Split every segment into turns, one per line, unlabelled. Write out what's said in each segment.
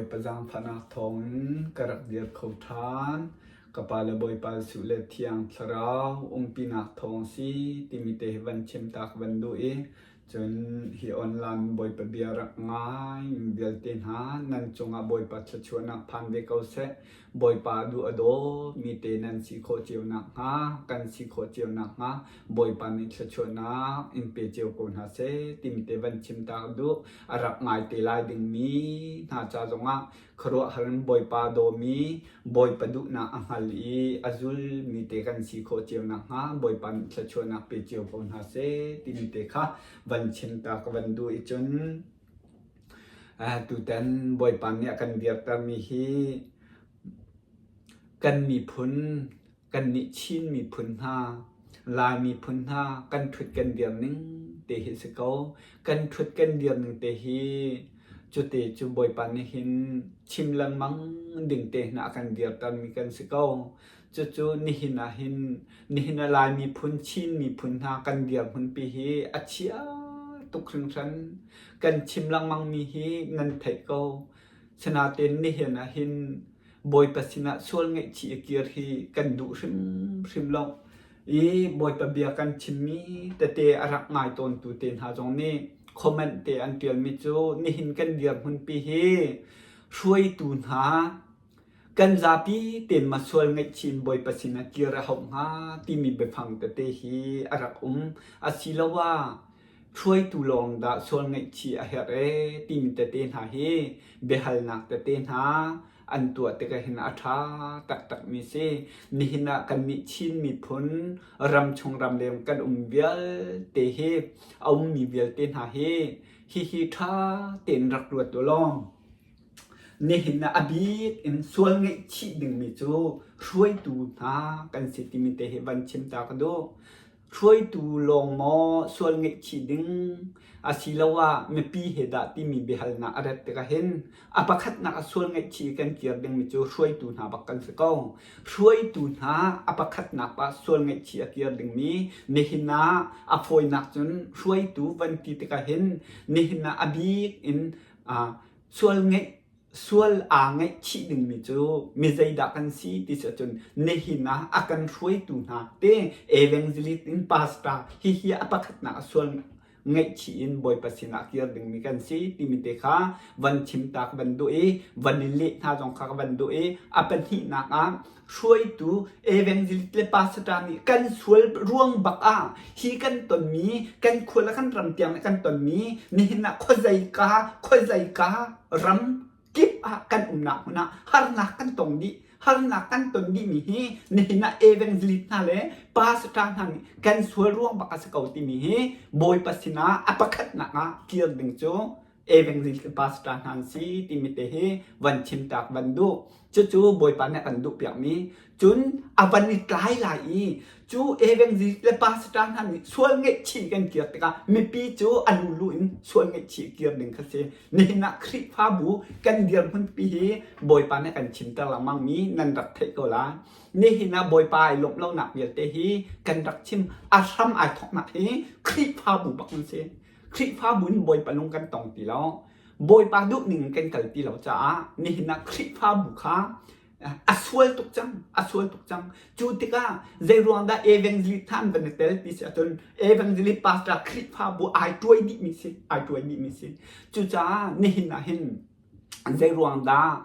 Bawipa zaangfahnak thawngin ka rak dir kho ṭhan. Ka Pa le Bawipa Jesuh le Thiang Thlarau umpinak thawng si timi te hi van chim ta ka van duh i cun hi online Bawipa bia rak ngai vialte hna nan cungah Bawipa thluachuahnak phan ve ko seh. Bawipa duh a daw mi te nan si khawh cio nakhnga kan si khawh cio nakhnga Bawipa nih thluachuahnak in pe cio ko hna seh timi te van chim ta ka duh. A rak ngai te lai dingmi hna ca zongah khuaruahhar in Bawipa dawmi Bawipa duhnak a hngal i a zulmi te kan si khawh cio nakhnga Bawipa nih thluachuahnak pe cio ko hna seh timi te kha van chim ta ka van duh i cun tutan Bawipa nih a kan dirtermi hi kan miphun kannih Chin miphun hna Lai miphun hna kan ṭhut kan dir ning te hi si ko. Kan ṭhut kan dir ning te hi cute cu Bawipa nih hin chim lengmang ding te hna a kan dirtermi kan si ko. Cucu nihin ah hin nihin ah Lai miphun Chin miphun hna kan dirhmunpi hi a chia tuk hringhran. Kan chim lengmangmi hi nan theih ko. Sinain nihin ah hin Bawipa sinah sual ngaihchih i kir hi kan duh hrimhrim lo. I Bawipa bia kan chimmi tete a rak ngai tawntu te hna zong nih comment te an ṭialmi cu nihin kan dirhmunpi hi hruaitu hna kan zapi tein ma sual ngaihchih in Bawipa sinah kir a hauh hnga timi biafang tete hi a rak um. Asiloah hruaitu lawng dah sual ngaihchih a herh ee timi tete hna hi biahalnak tete hna an tuah tikah hin a ṭha taktakmi si. Nihin ah kannih Chin miphun ramchung ramleng kan um vialte hi a ummi vialte hna hi hihi ṭha tein rak ruat u law nihin ah a bik in sual ngaihchih dingmi cu hruaitu hna kan si timi te hi van chim ta ka duh. Hruaitu lawng maw sual ngaihchih ding asiloah mipi he dah timi biahalnak a rat tikah hin a pakhatnak ah sual ngaihchih kan kir dingmi cu hruaitu hna bak kan si ko. Hruaitu hna a pakhatnak ah sual ngaihchih a kir dingmi nihin ah a fawinak cun hruaitu van ti tikah hin nihin ah a bik in sual ngeih Sual aa ngaihchih dingmi cu mi zeidah kan si ti si ahcun nihin ah a kan hruaitu hna te evangelist in pastor hihi a pakhatnak ah sual ngaihchih in Bawipa sinah kir dingmi kan si timi te kha van chim ta ka van duh i van i leh hna zong kha ka van duh i a pahnihnak ah hruaitu evangelist le pastor nih kan sual ruang bak ah hi kan tonmi kan khua le kan ram tiang nih kan tonmi nihin ah khuazeika khuazeika ram kip ah kan umnak hmun ah harnak kan tong dih harnak kan ton dihmi hi nihin ah evangelist hna le pastor hna nih kan sual ruang bak a si ko timi hi Bawipa sinah a pakhatnak ah kir ding cu evangelist pastor hna an si timi te hi van chim tak van duh cucu Bawipa nih a kan duh piakmi cun a van i tlai lai i cu evangelist le pastor hna nih sual ngaihchih kan kir tikah mipi cu a lulu in sual ngaihchih kir ding kha si nihin ah Khrihfabu kan dirhmun pi hi Bawipa nih kan chimter lengmang mi nan rak theih ko lai nihin ah Bawipa ai lawmh lonak vialte hi kan rak chim a hram ai thawknak hi Khrihfabu bak an si Khrihfabu in Bawipa lung kan tong ti lo Bawipa duh ning kan kal ti lo caah nihin ah Khrihfabu kha a sual tuk cang a sual tuk cang cu tikah zei ruang dah evangelist hna an van i tel ti si ahcun evangelist pastor Khrihfabu ai tuai dih mi si ai tuai dih mi si cucaah nihin ah hin zei ruang dah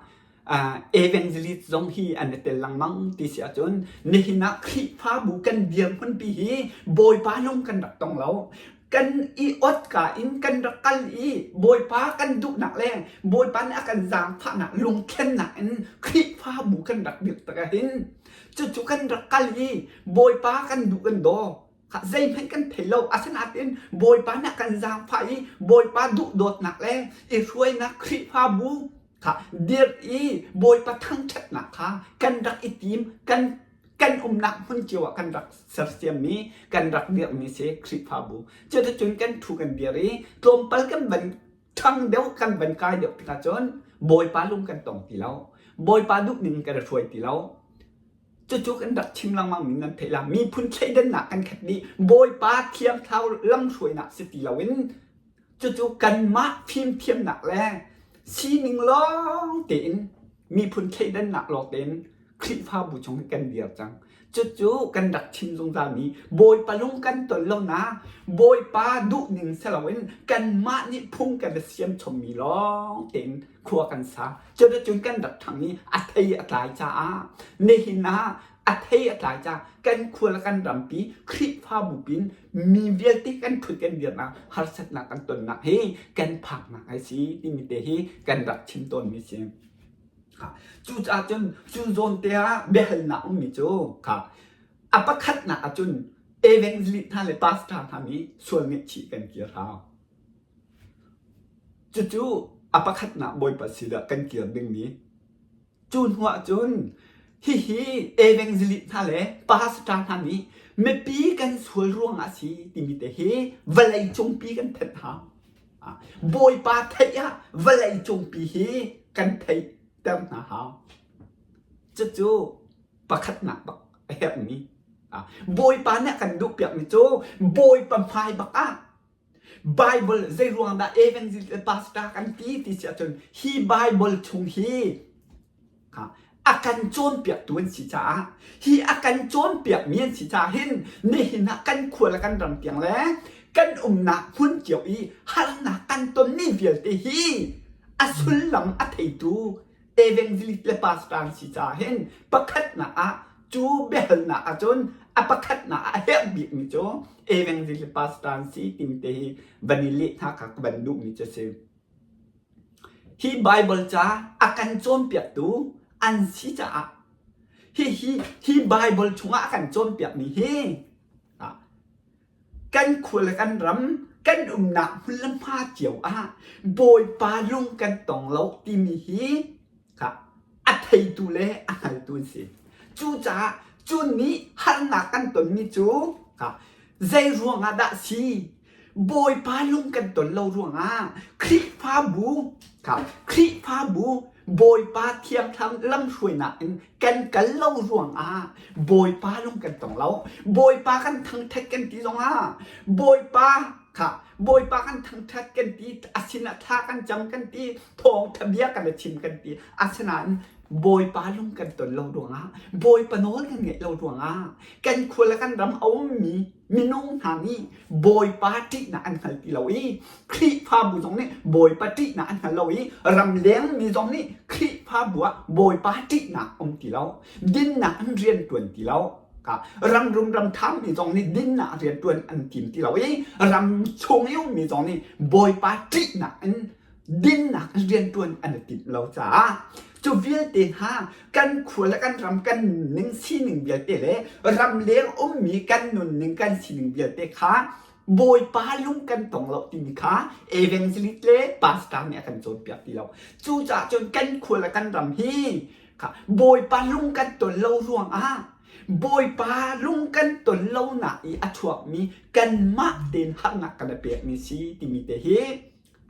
evangelist zong hi an i tel lengmang ti si ahcun nihin ah Khrihfabu kan dirhmunpi hi Bawipa lung kan rak tong lo kan i ot ka in kan rak kal i Bawipa kan duhnak le Bawipa nih a kan zaangfahnak lungthlennak in Khrihfabu kan rak dirh tik ahhin cucu kan rak kal i Bawipa kan duh kan daw zeihmanh kan thei lo asinain Bawipa nih a kan zaangfah i Bawipa duhdawtnak le i hruainak Khrihfabu kha dirh i Bawipa thangṭhatnak kha kan rak i tim kan kan umnak hmun cio ah kan rak sersiammi kan rak dirhmi si Khrihfabu cuticun kan thu kan dir i tlawmpal kan van ṭhang deuh kan van kai deuh tikah cun Bawipa lung kan tong ti lo Bawipa duhning kan hruai ti lo cucu kan rak chim lengmang mi nan theih la miphun thleidannak kan khat dih Bawipa thiang thlarau lamhruainak si ti loin cucu kanmah fimthiamnak le Sining lawng tein miphun thleidannak lawng tein Khrihfabu chung hin kan dir cang. Cucu kan rak chim zungzalmi Bawipa lung kan ton lonak, Bawipa duhning si loin kanmah nih phung kan i siam chommi lawng tein khua kan sa. Cuticun kan rak ṭhang i a thei a tlai caah nihin ah a thei a tlai caah kan khua le kan rampi Khrihfabu pin mi vialte kan ṭhut kan dirnak harsatnak kan tonnak hi kan phaknak a si timi te hi kan rak chim tawnmi si. Cucaah cun cu zawn te ah biahalnak ummi cu kha a pakhatnak ah cun evangelist hna le pastor hna nih sual ngaihchih kan kir hau. Cucu a pakhatnak Bawipa sinah kan kir dingmi. Cu hnuah cun hihi evangelist hna le pastor hna nih mipi kan sual ruangah a si timi te hi vawlei cungpi kan thenh hau. Bawipa theih ah vawlei cungpi hi kan theihter hna hau. Cucu pakhatnak bak a herhmi. Bawipa nih a kan duhpiakmi cu Bawipa hmai bak ah Bible zei ruang dah evangelist le pastor kan ti ti si ahcun hi Bible chung hi a kan cawnpiaktu an si caah hi a kan cawnpiakmi an si caah hin nihin ah kan khua le kan ram tiang le kan umnak hmun cio i harnak kan tonmi vialte hi a sullam a theitu evangelist le pastor an si caah hin pakhatnak ah cu biahalnak ahcun a pakhatnak ah a herh bikmi cu evangelist le pastor an si timi te hi van i leh hna kha ka van duhmi cu a si. Hi Baibal ca a kan cawnpiaktu an si caah hihi hi Baibal chungah a kan cawnpiakmi hi kan khua le kan ram kan umnak hmun le hma cio ah Bawipa lung kan tong lo timi hi a theitu le a hngaltu an si. Cucaah cu nih harnak kan tonmi cu zei ruangah dah si? Bawipa lung kan ton lo ruangah Khrihfabu Khrihfabu Bawipa thiangthlam lamhruainak in kan kal lo ruangah Bawipa lung kan tong lo. Bawipa kan thangthat kan ti zongah Bawipa kha Bawipa kan thangthat kan ti a sinah thla kan cam kan ti thawngtha bia kan i chim kan ti asinain Bawipa lung kan ton lo ruangah Bawipa nawl kan ngaih lo ruangah kan khua le kan ram a ummi minung hna nih Bawipa ṭihnak an hngal ti lo i Khrihfabu zong nih Bawipa ṭihnak an hngal lo i ramleng mi zong nih Khrihfabu ah Bawipa ṭihnak um ti lo dinnak an rian ṭuan ti lo ram rum ram ṭha mi zong nih dinnak rian ṭuan an tim ti lo i ram chung i ummi zong nih Bawipa ṭihnak in dinnak rianṭuan an i timh lo caah cu vialte hna kan khua le kan ram kan nunning sining vialte le ramleng ummi kan nunning kan sining vialte kha Bawipa lung kan tong lo timi kha evangelist le pastor nih a kan cawnpiak ti lo. Cucaah cun kan khua le kan ram hi kha Bawipa lung kan ton lo ruangah Bawipa lung kan ton lonak i a chuakmi kanmah tein harnak kan i pekmi si timi te hi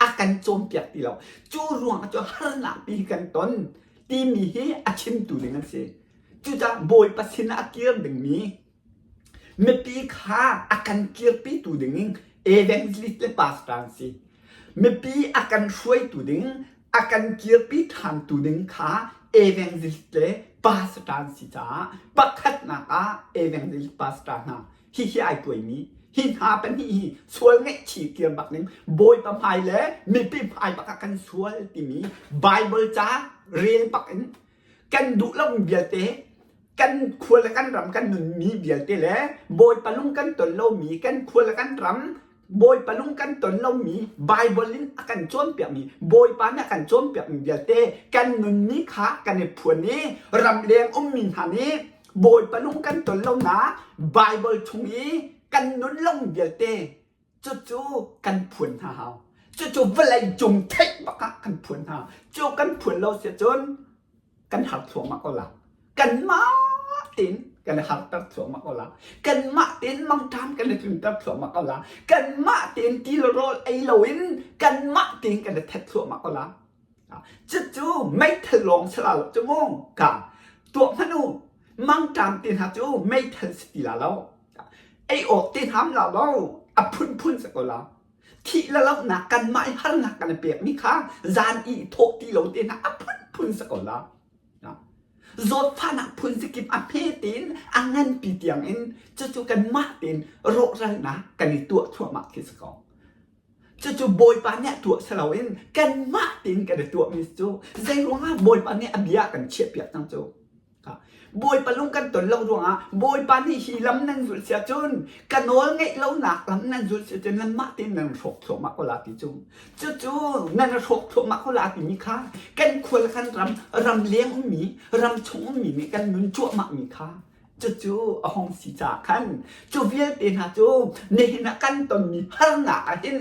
a kan cawnpiak ti lo. Cu ruang ah cun harnak pi kan ton timi hi a chimtu ding an si. Cucaah Bawipa sinah a kir dingmi mipi kha a kan kirpitu ding in evangelist le pastor an si. Mipi a kan hruaitu ding, a kan kirpi ṭhantu ding kha evangelist le pastor an si caah pakhatnak ah evangelist pastor hna hihi ai tuaimi hi hna pahnih hi sual ngaihchih kir bak ning Bawipa hmai le mipi hmai bak ah kan sual timi Bible ca rel bak in kan duh lo vialte kan khua le kan ram kan nunmi vialte le Bawipa lung kan ton lomi kan khua le kan ram Bawipa lung kan ton lomi Bible in a kan cawnpiakmi Bawipa nih a kan cawnpiakmi vialte kan nunmi kha kan i phuan i ramleng ummi hna nih Bawipa lung kan ton lonak Bible chung i kan nun lo vialte cucu kan phuan hna hau. Cucu vawlei cung theih bak ah kan phuan hna. Cu kan phuan lo si cun kan har thluahmah ko la. Kanmah tein kan i harter thluahmah ko la. Kanmah tein mangṭam kan i tlunter thluahmah ko la. Kanmah tein ti le rawl ei loin kanmah tein kan i thet thluahmah ko la. Cucu meithal lawng si la lo cu mu. Ka tuah hmanh u. Mangṭam te hna cu meithal si ti la lo. Ei awk te hna la lo. A phunphun si ko la. Thih le lohnak kanmah i harnak kan i pekmi kha zan i thawh ti lo te hna a phunphun si ko la. Zawtfahnak phun zakip a hme tein a nganpi tiang in cucu kanmah tein rawhralnak kan i tuah thluahmah khi si ko. Cucu Bawipa nih a tuah si loin kanmah tein kan i tuahmi cu zei ruangah Bawipa nih a bia a kan chiahpiak cang cu. Bawipa lung kan ton lo ruangah Bawipa nih hi lam nan zulh si ahcun ka nawl ngeih lonak lam nan zulh si ahcun nanmah tein nan hrawk thluahmah ko la ti cu. Cucu nan hrawk thluahmah ko la timi kha kan khual kan ram ram leng ummi ram chung ummi nih kan nun cuahmah mi kha cucu a hong si caah khan cu vialte hna cu nihin ah kan tonmi harnak ah hin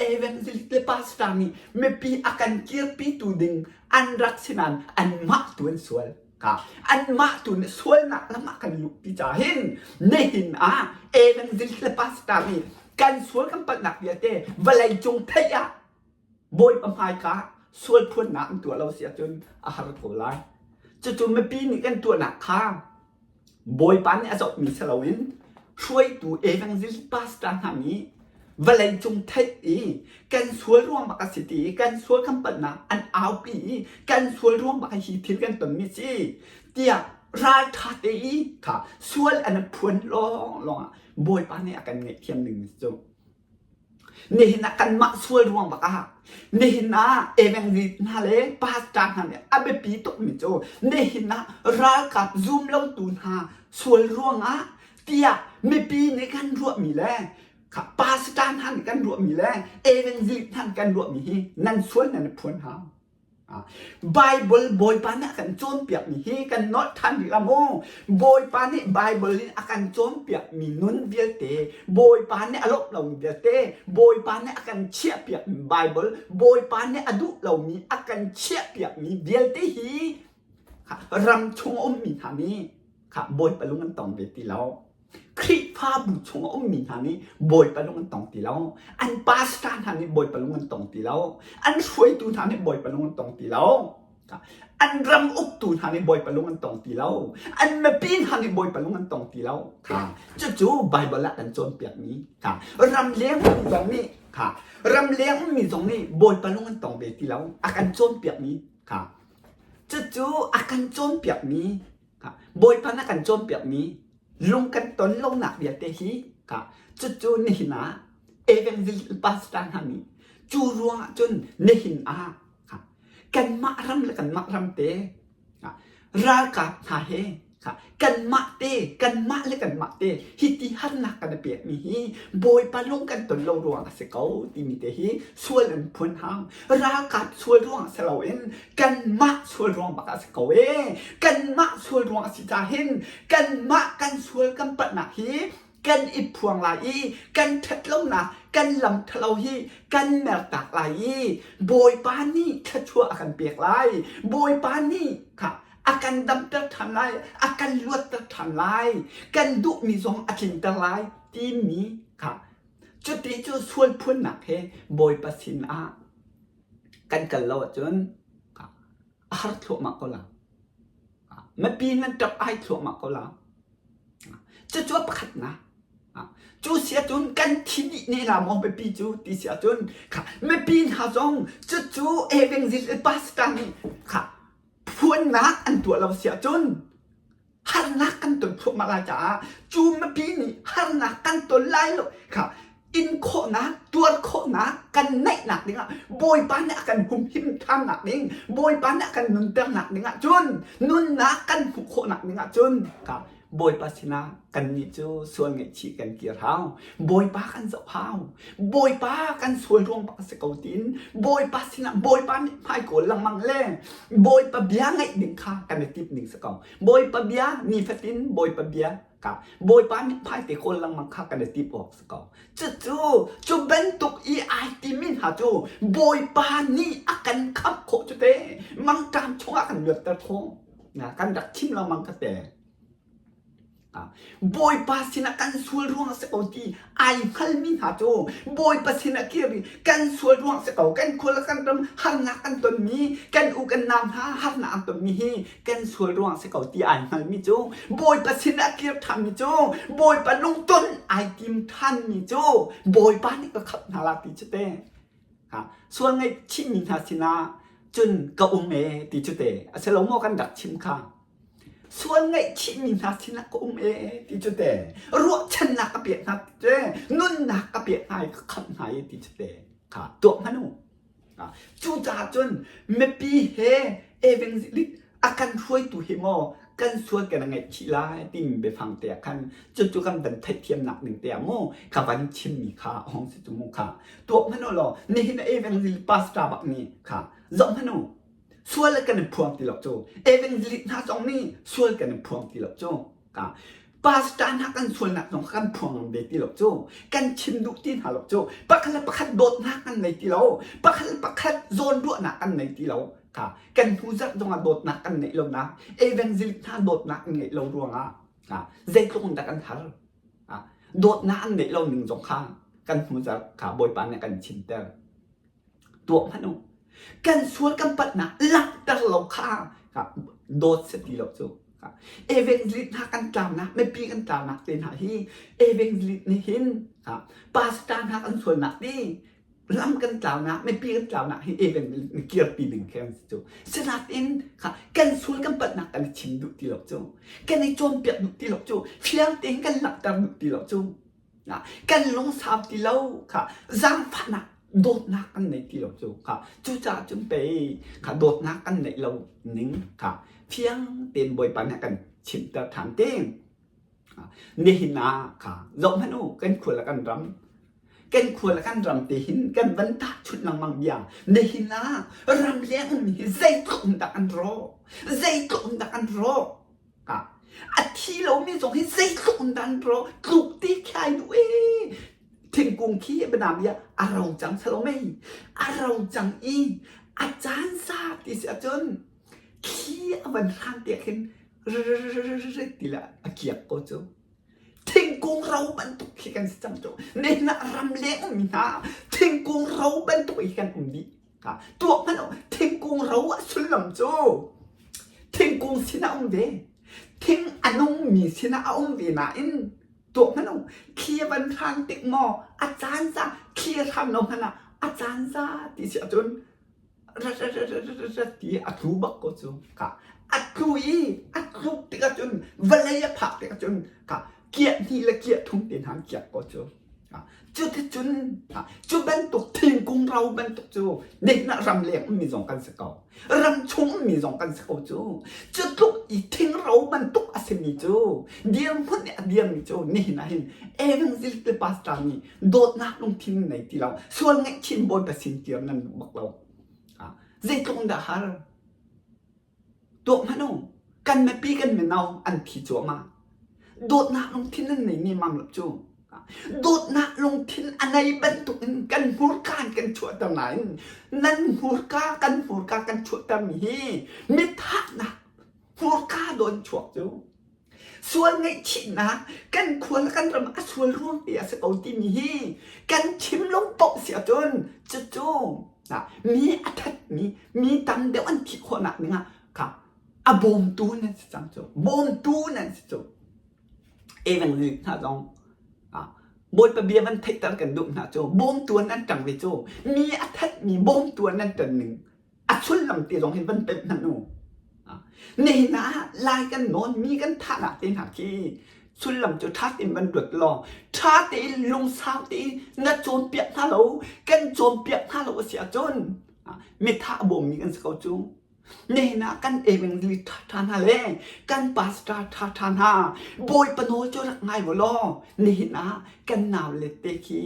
evangelist le pastor nih mipi a kan kirpitu ding an rak si nain anmah tu an sual. Ka anmah tu nih sualnak lam ah kan luhpi caah hin nihin ah evangelist le pastor nih kan sual kan palhnak vialte vawlei cung theih ah Bawipa hmaika sual phuannak an tuah lo si ahcun a har ko lai. Cucu mipi nih kan tuahnak kha Bawipa nih a zohmi si loin hruaitu evangelist pastor hna nih vawleicung theih i kan sual ruang bak a si ti i kan sual kan palhnak an aupi i kan sual ruang bak hi thil kan tonmi si tiah ralṭha te i kha sual an phuan lawnglawng ah Bawipa nih a kan ngaihthiam ding cu Nihin ah kanmah sual ruang bak ah nihin ah evangelist hna le pastor hna nih a biapi tukmi cu nihin ah ralkap zum lotu hna sual ruangah tiah mipi nih kan ruahmi le pastor hna nih kan ruahmi le evangelist hna nih kan ruahmi hi nan sual nan i phuan hau. Bible Bawipa nih a kan cawnpiakmi hi kan nolh ṭhan rih la maw? Bawipa nih Bible in a kan cawnpiakmi nun vialte, Bawipa nih a lawmh lomi vialte, Bawipa nih a kan chiahpiakmi Bible, Bawipa nih a duh lomi a kan chiahpiakmi vialte hi ram chung a ummi hna nih kha Bawipa lung an tong ve ti lo. Khrihfabu chung a ummi hna nih Bawipa lung an tong ti lo. An pastor hna nih Bawipa lung an tong ti lo. An hruaitu hna nih Bawipa lung an tong ti lo. An ram uktu hna nih Bawipa lung an tong ti lo. An mipi hna nih Bawipa lung an tong ti lo. Kha cucu Bible ah kan cawnpiakmi kha ram leng mi zong nih kha ram leng mi zong nih Bawipa lung an tong ve ti lo. A kan cawnpiakmi kha cucu a kan cawnpiakmi Bawipa na kan cawnpiakmi lung kan ton lonak vialte hi cucu nihin ah evangelist pastor hna nih cu ruangah cun nihin ah kanmah ram le kanmah ram te ralkap hna he kanmah te kanmah le kanmah te hiti harnak kan i pekmi hi Bawipa lung kan ton lo ruang a si ko timi te hi sual an phun hau ralkap sual ruang si loin kanmah sual ruang bak a si ko ee kanmah sual ruang a si ca hin kanmah kan sual kan palhnak hi kan i phuang lai i kan ṭhatlonak kan lam ṭhalo hi kan mertak lai i Bawipa nih thluachuah a kan pek lai Bawipa nih kha a kan damter ṭhan lai a kan luatter ṭhan lai kan duhmi zong a tlinter lai timi kha cuti cu sual phunnak he Bawipa sin ah kan kal lo ahcun a har thluahmah ko la. Mipi nan ṭap ai thluahmah ko la. Cucu a pakhatnak. Cu si ahcun kan thi dih ne la maw mipi cu ti si ahcun kha mipi hna zong cucu evangelist pastor nih kha phuannak an tuah lo si ahcun harnak kan ton thluahmah lai caah cu mipi nih harnak kan ton lai lo kha in khawhnak tuar khawhnak kan neihnak dingah Bawipa nih a kan humhim ṭhannak ding Bawipa nih a kan nunternak dingah cun nunnak kan hmuh khawhnak dingah cun kha Bawipa sinah kannih cu sual ngaihchih kan kir hau. Bawipa kan zoh hau. Bawipa kan sual ruang bak a si ko tiin Bawipa sinah Bawipa mithmai kawl lengmang le Bawipa bia ngaih ding kha kan i timh ding si ko. Bawipa bia nifatin Bawipa bia kha Bawipa mithmai te kawl lengmang kha kan i timh awk si ko. Cucu cu bantuk i ai timi hna cu Bawipa nih a kan khamh khawh cu te mangṭam chungah kan luatter khawh. Na kan rak chim lengmang ka te. Bawipa sinah kan sual ruang a si ko ti ai hngalmi hna cu Bawipa sinah kir i kan sual ruang a si ko, kan khua le kan ram harnak kan tonmi, kan u kan nau hna harnak an tonmi hi kan sual ruang a si ko ti ai hngalmi cu Bawipa sinah kir ṭhanmi cu Bawipa lungton ai tim ṭhanmi cu Bawipa nih ka khamh hna la ti cu te. Sual ngaihchihmi hna sinah cun ka um ee ti cu te a si lo maw kan rak chim kha. Sual ngaihchihmi hna sinah ka um ee ti cu te ruahchannak ka pek hna ti cu nunnak ka pek hna i ka khamh hna i ti cu te kha tuah hmanh u. Cucaah cun mipi he evangelist a kan hruaitu hi maw kan sual kan ngaihchih lai timi biafang te ah khan cucu kan van theihthiamnak ning te ah mu ka van chimmi kha hong si cu mu kha tuah hmanh u law nihin evangelist pastor bak nih kha zoh hmanh u Sual kan i phuang ti lo cu. Evangelist hna zong nih sual kan i phuang ti lo cu. Ka pastor hna kan sualnak zong kan phuang ve ti lo cu. Kan chim duh ti hna lo cu. Pakhat le pakhat dawtnak kan nei ti lo. Pakhat le pakhat zawnruahnak kan nei ti lo. Ka kan hnu zarh zong ah dawtnak kan neih lo nak evangelist hna dawtnak an ngeih lo ruangah zeitluk in dah kan har. Dawtnak an neih lo ning zong kha kan hnu zarh kha Bawipa nih kan chimter. Tuah hmanh u. Kan sual kan palhnak langhter lo kha dawt si ti lo cu. Evangelist hna kan tlaunak, mipi kan tlaunak te hna hi evangelist nih hin pastor hna kan sualnak ti lam kan tlaunak, mipi kan tlaunak hi evangelist nih kirpi ding khi an si cu. Sinain kan sual kan palhnak kan i chim duh ti lo cu. Kan i cawnpiak duh ti lo cu. Fiang tein kan langhter duh ti lo cu. Kan lungsau ti lo kha zaangfahnak dawtnak kan nei ti lo cu kha cucaah cun pei kha dawtnak kan neih lo ning kha fiang tein Bawipa nih a kan chimter ṭhan te. Nihin ah kha zoh hmanh u kan khua le kan ram kan khua le kan ram te hin kan van tahchunh lengmang bia nihin ah ramleng ummi hi zeitluk in dah an rawh zeitluk in dah an rawh A thi lomi zong hi zeitluk in dah an ro tluk ti khi ai duh ee. Thingkung khi banam i a ro cang salo mei. A ro cang i a caan sa ti si ahcun thli a van hran te khin ti le a kiak ko cu. Thingkung ro bantuk khi kan si cang cu. Nihin ah ram leng ummi hna thingkung ro bantuk i kan um dih. Tuak hmanh u, thingkung ro a sullam cu thingkung sinah um ve. Thing a nungmi sinah a um ve nain tuak hmanh u, thli a van hran tik maw a caan za thli a hran lo hmanh ah a caan za ti si ahcun rat ti a tlu bak ko cu. Ka a tlu i a tluk tik ahcun vawlei a phak tik ahcun ka kiah hnih le kiah thum te hna an kiak ko cu. Cuticun cu bantuk thingkung ro bantuk cu nehnak ramleng ummi zong kan si ko. Ram chung ummi zong kan si ko cu. Cu tluk i thingro bantuk a simi cu dirhmun nih a dirmi cu nihin ah hin evangelist le pastor nih dawtnak lungthin nei ti lo sual ngaihchin Bawipa sin kir nan duh bak lo. Zeitluk in dah har? Tuah hmanh u, kan mipi kan mino an thi cuahmah. Dawtnak lungthin nan nei nemam lo cu. Dawtnak lungthin a nei bantukin kan hmurka in kan chuahter nain nan hmurka kan hmurka kan chuahtermi hi mithahnak hmurka dawn chuak cu. Sual ngaihchihnak kan khua le kan ram a sual ruang te a si ko timi hi kan chim lo paoh si ahcun cucu mi a thatmi mi tam deuh an thih khawhnak dingah kha a bawmtu nan si cang cu bawmtu nan si cu evangelist hna zong Bawipa bia van theihter kan duh hna cu bawmtu an ṭang ve cu mi a thatmi bawmtu an ṭan ning a sullam te zong hi van pemh hmanh u. Nihin ah lai kan nawn mi kan thahnak te hna khi sullam cu ṭha tein van ruat law ṭha tein lungsau tein na cawnpiak hna lo kan cawnpiak hna lo a si ahcun mithah a bawmmi kan si ko cu. Nihin ah kan evangelist ṭhaṭha hna le kan pastor ṭhaṭha hna Bawipa nawl cu rak ngai u law nihin ah kan naule te khi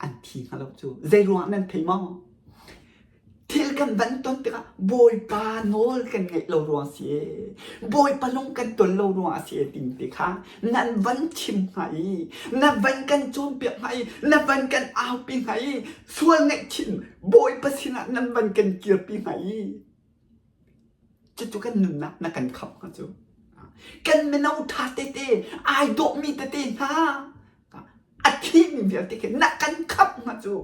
an thi hnga lo cu. Zei ruangah nan thei maw? Thil kan van ton tikah Bawipa nawl kan ngaih lo ruang si ee, Bawipa lung kan ton lo ruang a si ee timi te kha nan van chim hnga i, na van kan cawnpiak hnga i, na van kan aupi hnga i, sual ngaihchih Bawipa sinah nan van kan kirpi hnga i, cucu kan nunnak na kan khamh hnga cu. Kan mino ṭha tete, ai dawhmi tete hna, a thimi vialte khi na kan khamh hnga cu.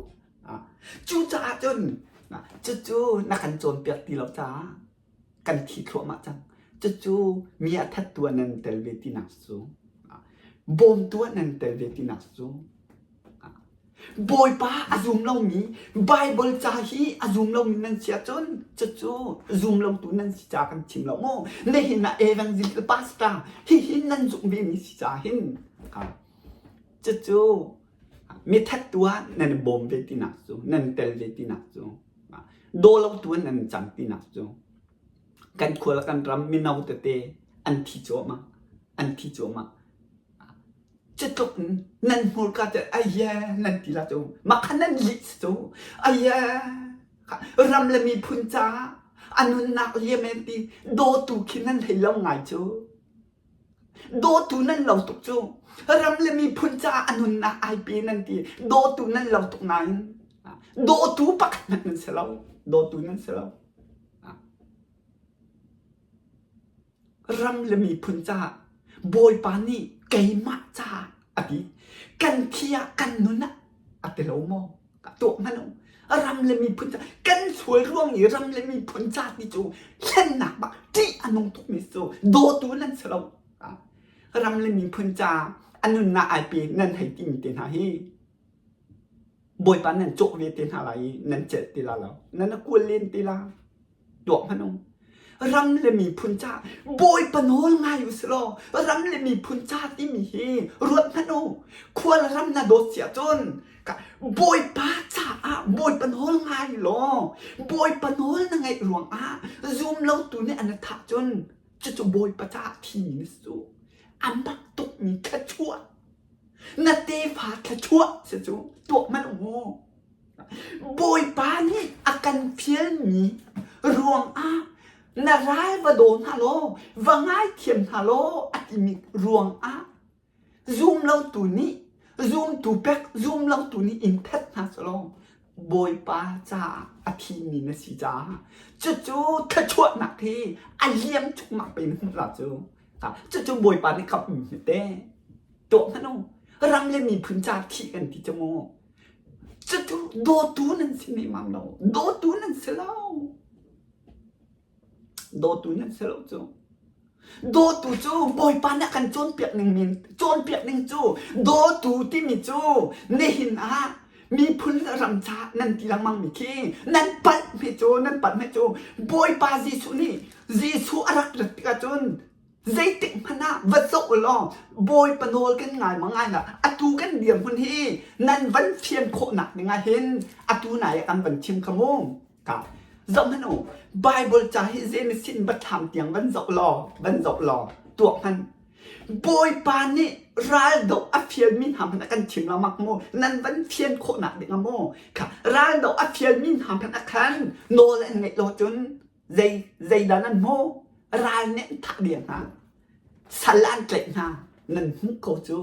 Cucaah cun cucu na kan cawnpiak ti lo caah kan thi thluahmah cang. Cucu mi a thattu ah nan tel ve tinak cu. Bawmtu ah nan tel ve tinak cu. Bawipa a zum lomi Baibal ca hi a zum lomi nan si ahcun cucu zum lotu nan si caah kan chim lo mu. Nihin ah evangelist pastor hihi nan zumh vemi si caah hin cucu mithattu ah nan i bawm ve tinak cu nan tel ve tinak cu daw lotu ah nan cang tinak cu kan khua le kan ram mino tete an thi cuahmah an thi cuahmah. Cutluk in nan hmurka cu aye nan ti la cu mah kha nan lih si cu aye ram le miphun caah a nunnak liam en ti dawtu khi nan hlei lo ngai cu dawtu nan lo tuk cu ram le miphun caah a nunnak ai pe nan ti dawtu nan lo tuk nain dawtu pakhat hmanh nan si lo dawtu nan si lo Ram le miphun caah Bawipa nih keimah caah a ti. Kan thi ah kan nun ah a ti lo maw? Ka tuah hmanh u. Ram le miphun caah kan sual ruang i ram le miphun ca ti cu hlennak bak ṭih a nung tukmi cu dawtu nan si lo. Ram le miphun caah a nunnak ai pe nan hei timi te hna hi Bawipa nan cawh ve te hna lai i nan celh ti la lo. Nan a kual len ti la. Tuak hmanh u. Ram le miphun ca Bawipa nawl ngai u si law ram le miphun ca timi hi ruat hmanh u. Khual ram na dawt si ahcun Bawipa caah Bawipa nawl ngai law Bawipa nawl na ngaih ruangah zum lotu nih an thah cun cucu Bawipa caah thimi na si cu. A mak tukmi thluachuah na tefa thluachuah si cu tuak hmanh u mu. Bawipa nih a kan fialmi ruangah na ral va daw hna law va ngaithiam hna law a timi ruangah zumlotu nih zumtu pek zumlotu nih in that hna selaw Bawipa caah a thimi na si caah cucu thluachuahnak hi a liam cukmak pe na hmuh la cu cucu Bawipa nih kamhmi hi te tuah hmanh u ram le miphun ca thih kan ti cu mu Cucu dawtu nan si nemam lo. Dawtu nan si lo. Dawtu nan si lo cu. Dawtu cu Bawipa nih a kan cawnpiak ning min cawnpiak ning cu dawtu timi cu nihin ah miphun le ram caah nan ti lengmang mi khi nan palh hme cu nan palh hme cu Bawipa Jesuh nih Jesuh a rak rat tikah cun Zeitik hmanh ah va zoh u law Bawipa nawl kan ngai ma ngai lah atu kan dirhmun hi nan van fian khawhnak ding ah hin atu nai ah kan van chim kha mu. Ka zoh hmanh u Bible ca hi Genesis in Biathlam tiang van zoh law van zoh law tuak hmanh. Bawipa nih raldoh a fialmi hna hmanh a kan chim lengmang mu nan van fian khawhnak ding ah mu kha raldoh a fialmi hna hmanh ah khan nawl an ngeih lo cun zei zeidah nan hmuh ral nih an thah dih hna sal an tlaih hna nan hmuh ko cu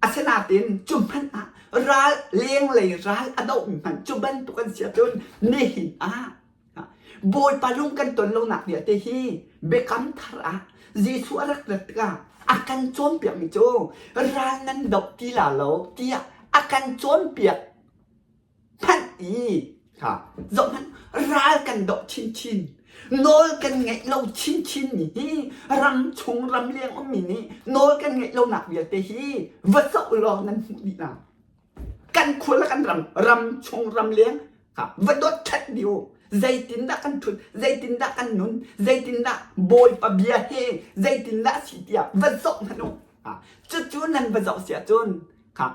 asinain cu hmanh ah ral lenglei ral a dohmi hmanh cu bantuk an si ahcun nihin ah Bawipa lung kan ton lonak vialte hi biakam thar ah Jesuh a rak rat tikah a kan cawnpiakmi cu ral nan doh ti la lo tiah a kan cawnpiak hmanh i zohhmanh ral kan doh chinchin nawl kan ngeih lo chinchin mi hi ram chung ram leng ummi nih nawl kan ngeih lonak vialte hi va zoh law nan hmuh dih la kan khua le kan ram ram chung ram leng va dot that dih u zeitindah kan thut zeitindah kan nun zeitindah bawipa bia he zeitindah si tiah va zoh hmanh u cucu nan va zoh si ahcun Kha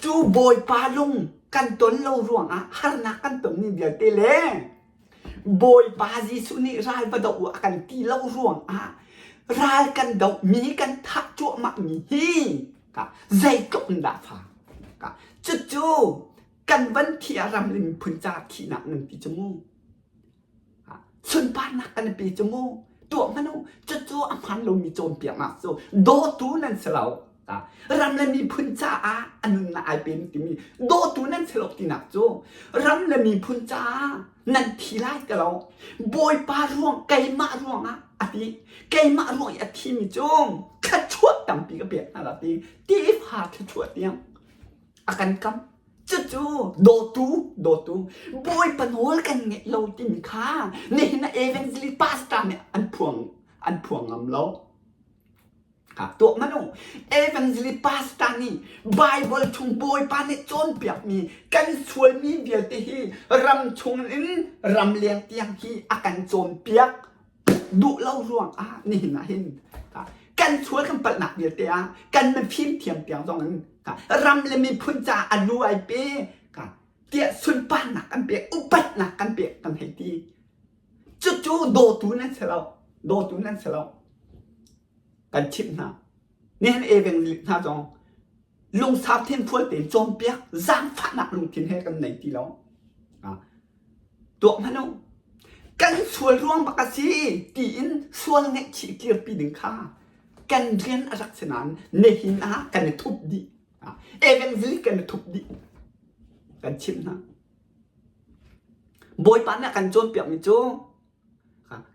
cu Bawipa lung kan ton lo ruangah harnak kan tonmi vialte le Bawipa Jesuh nih ral va doh u a kan ti lo ruangah ral kan doh mi kan thah cuahmah mi hi ka zeitluk in dah fa ka cucu kan van thi ah ram le miphun ca thihnak nan ti cu mu Sunparnak kan pe cu mu. Tuah hmanh u. Cucu a hmaan lomi cawnpiaknak cu dawtu nan si lo. Ram le miphun caah a nunnak ai pe timi dawtu nan si lo tinak cu ram le miphun caah nan thi lai ti lo. Bawipa ruang keimah ruangah a ti. Keimah ruang i a thimi cu thluachuah tampi ka pek hna la ti. Tefa thluachuah tiang a kan kam. Cucu dawtu dawtu Bawipa nawl kan ngeih lo timi kha nihin ah evangelist pastor nih an phuang an phuang ngam lo. Tuah hmanh u. Evangelist pastor nih Bible chung Bawipa nih cawnpiakmi kan sualmi vialte hi ram chung in ram leng tiang hi a kan cawnpiak duh lo ruang ah nihin ah hin kan sual kan palhnak vialte ah kan mifim thiam tiang zong in ram le miphun caah a lu ai pe tiah sunparnak kan pek upatnak kan pek kan hei ti. Cucu dawtu nan si lo. Dawtu nan si lo. Kan chimh hna. Nihin evangelist hna zong lungsau thinfual tein cawnpiak zaangfahnak lungthin he kan nei ti lo. Tuak hmanh u. Kan sual ruang bak a si tiin sual ngaihchih kirpi ding kha kan rian a rak si nain nihin ah kan i thup dih. Evangelist kan i thup dih. Kan chimh hna. Bawipa nih a kan cawnpiakmi cu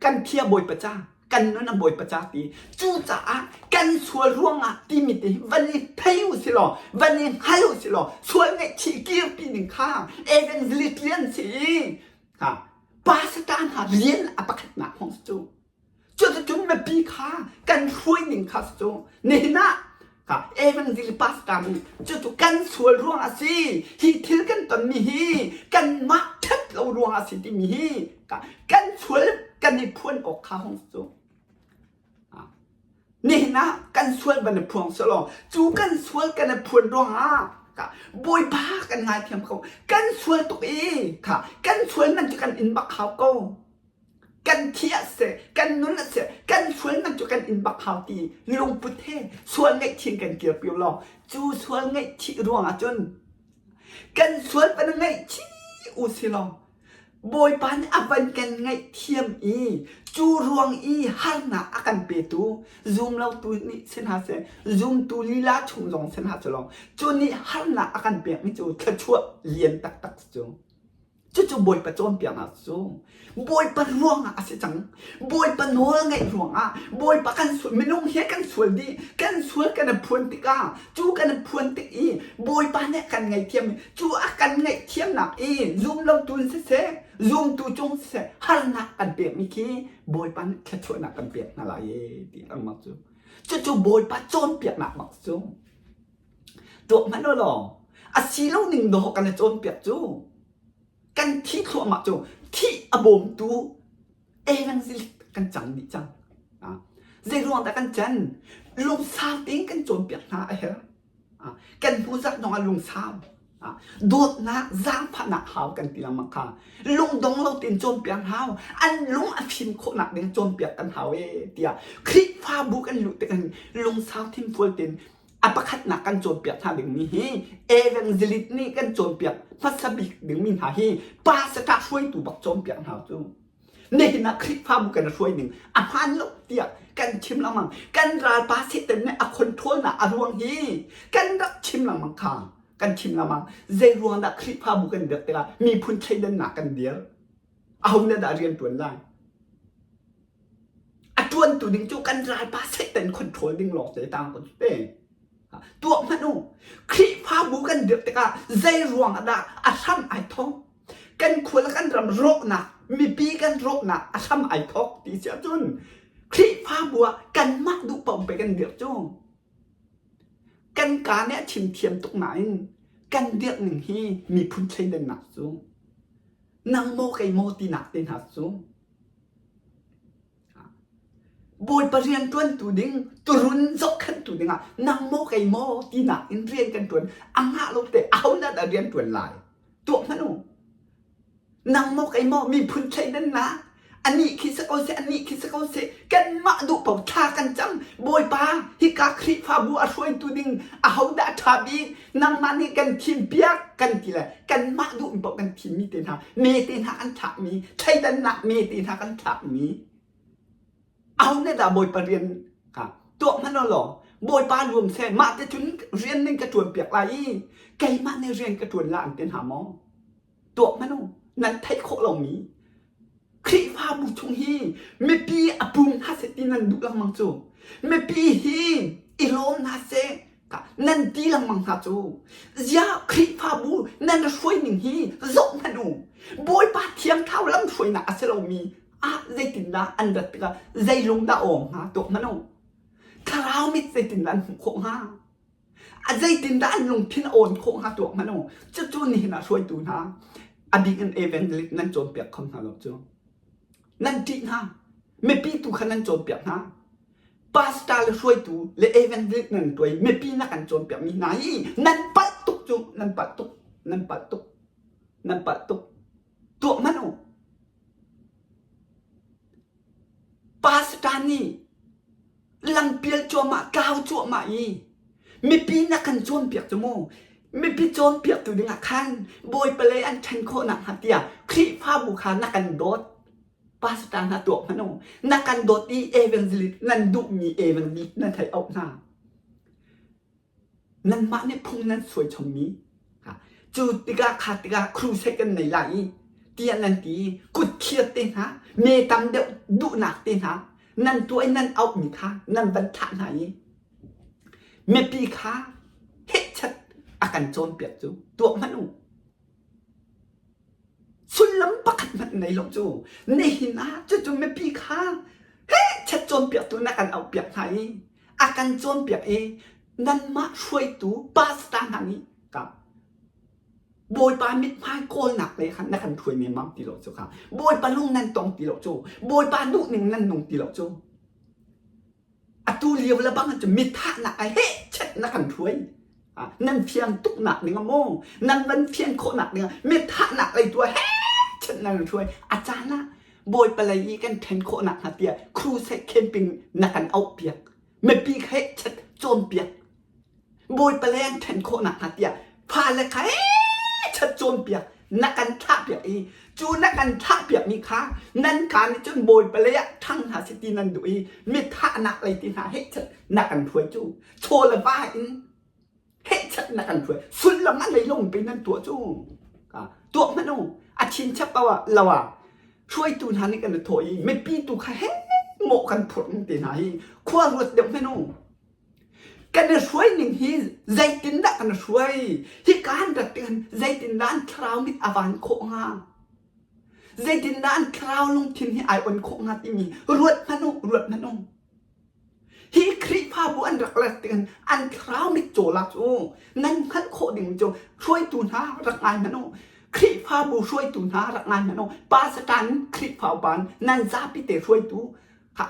kan thia Bawipa ca, kan nun a Bawipa ca ti. Cucaah kan sual ruangah timi te hi van i thei u si law, van i hngal u si law, sual ngaihchih kirpi ning kha evangelist rian si i pastor hna rian a pakhatnak hong si cu. Cuticun mipi kha kan hruai ning kha cu nihin ah kha evangelist pastor nih cucu kan sual ruang a si hi thil kan tonmi hi kanmah ṭhat lo ruang a si timi hi kan sual kan i phuan awk kha hong cu nihin ah kan sual van i phuang selaw cu kan sual kan i phuan ruangah Bawipa kan ngaithiam ko kan sual tuk i kha kan sual man cu kan in bak hau ko Kan thi ah siseh, kan nun ah siseh, kan sual man cu kan in bak hau ti lungput he sual ngaihchih kan kirpi law cu sual ngaihchih ruangah cun kan sual van ngaihchih u si law Bawipa nih a van kan ngaihthiam i cu ruang i harnak a kan petu zumlotu nih si hna seh zumtu lila chung zong si hna seh law cu nih harnak a kan pekmi cu thluachuah lian taktak cu. Cucu Bawipa cawnpiaknak cu Bawipa ruangah a si cang. Bawipa nawl ngaih ruangah Bawipa kan sual minung he kan sual dih kan sual kan i phuan tikah cu kan i phuan tik i Bawipa nih kan ngaihthiam cu a kan ngaihthiamnak i zumlotu in siseh zumtu cung siseh harnak kan pekmi khi Bawipa nih thluachuahnak kan pek hna lai e ti lengmang cu cucu Bawipa cawnpiaknak bak cu Tuak hmanh u law a si lo ning dawh kan i cawnpiak cu kan thi thluahmah cu thih a bawmtu evangelist kan cang dih cang. Zei ruang dah kan can? Lungsau tein kan cawnpiak hna a herh. Kan hnu zarh zong ah lungsau. Dawtnak, zaangfahnak hau kan ti lengmang kha. Lungdong lo tein cawnpiak hau. An lung a fim khawhnak ding cawnpiak kan hau ee tiah Khrihfabu kan luh tikah lungsau thinfual tein A pakhatnak kan cawnpiak hna dingmi hi evangelist nih kan cawnpiak hmasa bik dingmi hna hi pastor hruaitu bak cawnpiak hna cu. Nihin ah Khrihfabu kan hruai ning a hmaan lo tiah kan chim lengmang. Kan ralpa Satan nih a control nak a ruang hi kan rak chim lengmang kha. Kan chim lengmang. Zei ruang dah Khrihfabu kan dirh tikah miphun thleidannak kan dir? Aho nih dah rian ṭuan lai? A ṭuantu ding cu kan ralpa Satan control ding lawng te tang ko te. Tuah hmanh u. Khrihfabu kan dirh tikah zei ruang ah dah a hram ai thawk? Kan khua le kan ram rawhnak, mipi kan rawhnak a hram ai thawk ti si ahcun Khrihfabu ah kanmah duh paoh pe kan dirh cu. Kan kaa nih a chim thiam tuk nain kan dirh ning hi miphun thleidannak cu nang maw kei maw tinak te hna cu Bawipa rian ṭuantu ding turun zohkhenhtu dingah nang maw kei maw tinak in rian kan ṭuan a ngah lo te aho dah dah rian ṭuan lai tuah hmanh u nang maw kei maw miphun thleidannak anih khi si ko seh anih khi si ko seh kanmah duh paoh thla kan cam Bawipa hika Khrihfabu a hruaitu ding aho dah a ṭha bik nangmah nih kan thimpiak kan ti le kanmah duh paoh kan thimmi te hna me te hna kan thlakmi thleidannak me te hna kan thlakmi aho nih dah Bawipa rian kha tuah hmanh law. Bawipa luam seh mah te cun rian ning ka ṭuan piak lai i keimah nih rian ka ṭuan la an ti hna maw? Tuak hmanh u, nan theih khawh lomi Khrihfabu chung hi mipi a pum hna seh ti nan duh lengmang cu. Mipi hi i lawm hna seh nan ti lengmang hna cu. Ziah Khrihfabu nan hruai ning hi zoh hmanh u. Bawipa Thiang Thlarau lamhruainak a si lomi ah zeitindah an rat tikah zei lung dah awng hnga tuak hmanh u. Thlarau mit zeitindah an hmuh khawh hnga? A zeitindah an lungthin a awn khawh hnga tuak hmanh u. Cucu nihin ah hruaitu hna a bik in evangelist nan cawnpiak kho hna lo cu. Nan ṭih hna. Mipi tu kha nan cawnpiak hna. Pastor le hruaitu le evangelist nan tuai mipi na kan cawnpiak mi hna hi nan palh tuk cu nan palh tuk nan palh tuk nan palh tuk tuah hmanh u. Pastor nih lampial cuahmah tlau cuahmah i mipi na kan cawnpiak cu mu mipi cawnpiaktu dingah khan bawipa lei an ṭhen khawh nakhnga tiah Khrihfabu kha na kan dawt pastor hna tuak hmanh u na kan dawt i evangelist nan duhmi evangelist nan hei auh hna Nanmah nih phung nan suai chommi cu tikah kha tikah crusade kan nei lai i tiah nan ti i kutthiat te hna me tam deuh duhnak te hna nan tuah i nan auhmi kha nan van thlah hna i mipi kha hehchat a kan cawnpiak cu tuah hmanh u. Sullam pakhat hmanh nei lo cu nihin ah cucu mipi kha hehchat cawnpiaktu na kan auhpiak hna i a kan cawnpiak i nanmah hruaitu pastor hna nih ka Bawipa mithmai kawlnak lei khan na kan hruai nemam ti lo cu kha Bawipa lung nan tong ti lo cu Bawipa duhning nan nung ti lo cu atu lio le bang cu mithahnak a heh chet na kan hruai nan fiang tuknak ning maw nan van fian khawhnak ning mithahnak lei tu he chet nan hruai a caan ah Bawipa lei i kan ṭhen khawh nakhnga tiah crusade camping na kan auhpiak. Mipi kha chat cawnpiak. Bawipa lei an ṭhen khawh nakhnga tiah fale kha chat cawnpiak na kan thlahpiak i cu na kan thlahpiakmi kha nan ka nih cun Bawipa lei ah ṭhang hna seh ti nan duh i mithahnak lei ti hna heh chat na kan hruai cu chaw le va in hehchat na kan hruai sullam a nei lo pe nan tuah cu tuah hmanh u a chin chap ko ah lo ah hruaitu hna nih kan thawh i mipi tu kha he mawh kan phurh ning te hna hi khua ruat deuh hmanh u kan i hruai ning hi zeitindah kan hruai hi kan rat tikhan zeitindah an thlarau mit a van khawh hnga zeitindah an thlarau lungthin hi ai on khawh hnga timi ruat hmanh u ruat hmanh u Hi Khrihfabu an rak let tikhin an thlarau mitcaw lak cu nan hngalh khawh ding cu hruaitu hna rak ngai hmanh u. Khrihfabu hruaitu hna rak ngai hmanh u. Pastor Khrihfa upa nan zapi te hruaitu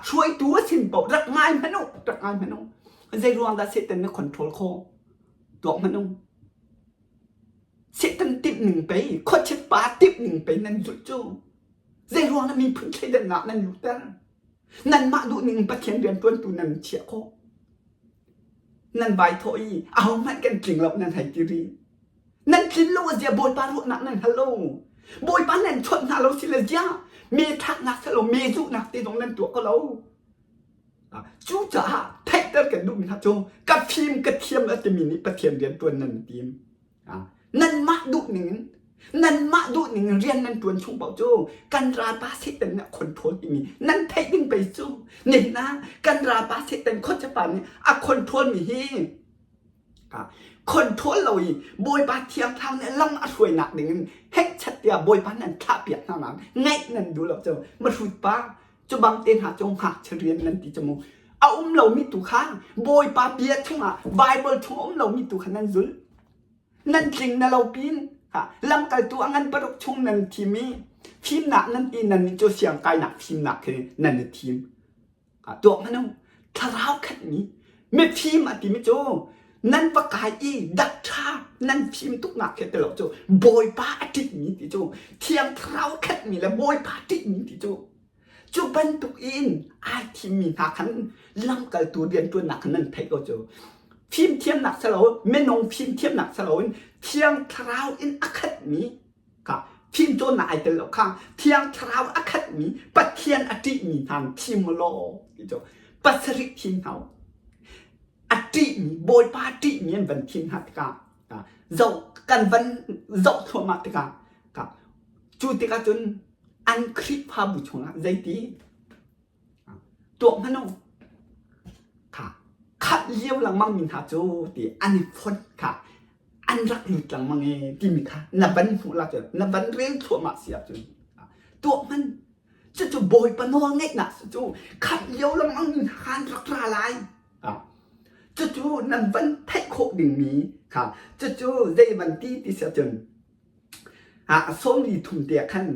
hruaitu a sin paoh rak ngai hmanh u, rak ngai hmanh u. Zei ruang dah Satan na control khawh? Tuak hmanh u. Satan timh ning pei, khuachia pa timh ning pei nan zulh cu. Zei ruang dah miphun thleidannak nan luhter? Nanmah duhning Pathian rianṭuantu nan chiah khawh. Nan vai thawh i ahohmanh kan tling lo nan hei ti rih. Nan tlin lo a zia Bawipa ruahnak nan hal lo. Bawipa nan chawnh hna lo si le zia me thlaknak si lo me zuhnak te zong nan tuah ko lo. Cucaah theihter kan duhmi hna cu ka fim ka thiam a timi nih Pathian rianṭuan nan tim. Nanmah duhning in nanmah duhning in rian nan ṭuan chung paoh cu kan ralpa Satan nih a control timi nan theih ding pei cu nihin ah kan ralpa Satan khuachapa nih a control mi hi control lo i Bawipa Thiang Thlarau nih lam a hruainak ding in hekchat tiah Bawipa nan thlahpiak hna nain ngaih nan duh lo cu mahrut pa cu bang te hna cu ngakchia rian nan ti cu mu a um lomi tu kha Bawipa bia chungah Bible chung a um lomi tu kha nan zul nan tling na lo pin lamkaltu a ngan paruk chung nan thim i fimnak nan ti nan nih cu siangkainak fimnak khi nan i thim tuak hmanh u thlarau khatmi mifim a timi cu nan va kai i dakṭha nan fim tuknak khi ti lo cu bawipa a ṭihmi ti cu thiang thlarau khatmi le bawipa ṭihmi ti cu Cu bantuk in ai thimmi hna khan lamkaltu rianṭuannak khan nan theih ko cu. Fimthiamnak si lo, minung fimthiamnak si loin Thiang Thlarau in a khatmi kha fimcawnnak ai tel lo kha Thiang Thlarau a khatmi Pathian a ṭihmi hna thim law ti cu pasarih thim hna u. A ṭihmi Bawipa ṭihmi an van thim hna tikah zoh kan van zoh thluahmah tikah cu tikah cun an Khrihfabu chungah zeiti tuah hmanh u kha khamh lio lengmang mi hna cu ti an i fonh kha an rak lut lengmang e timi kha na van hmuh la cun na van rel thluahmah si ahcun tuah hmanh. Cucu Bawipa nawl ngeihnak cu khamh lio lengmang mi hna kha an rak ra lai. Cucu nan van theih khawh dingmi kha cucu zei van ti ti si ahcun sawmli thum te ah khan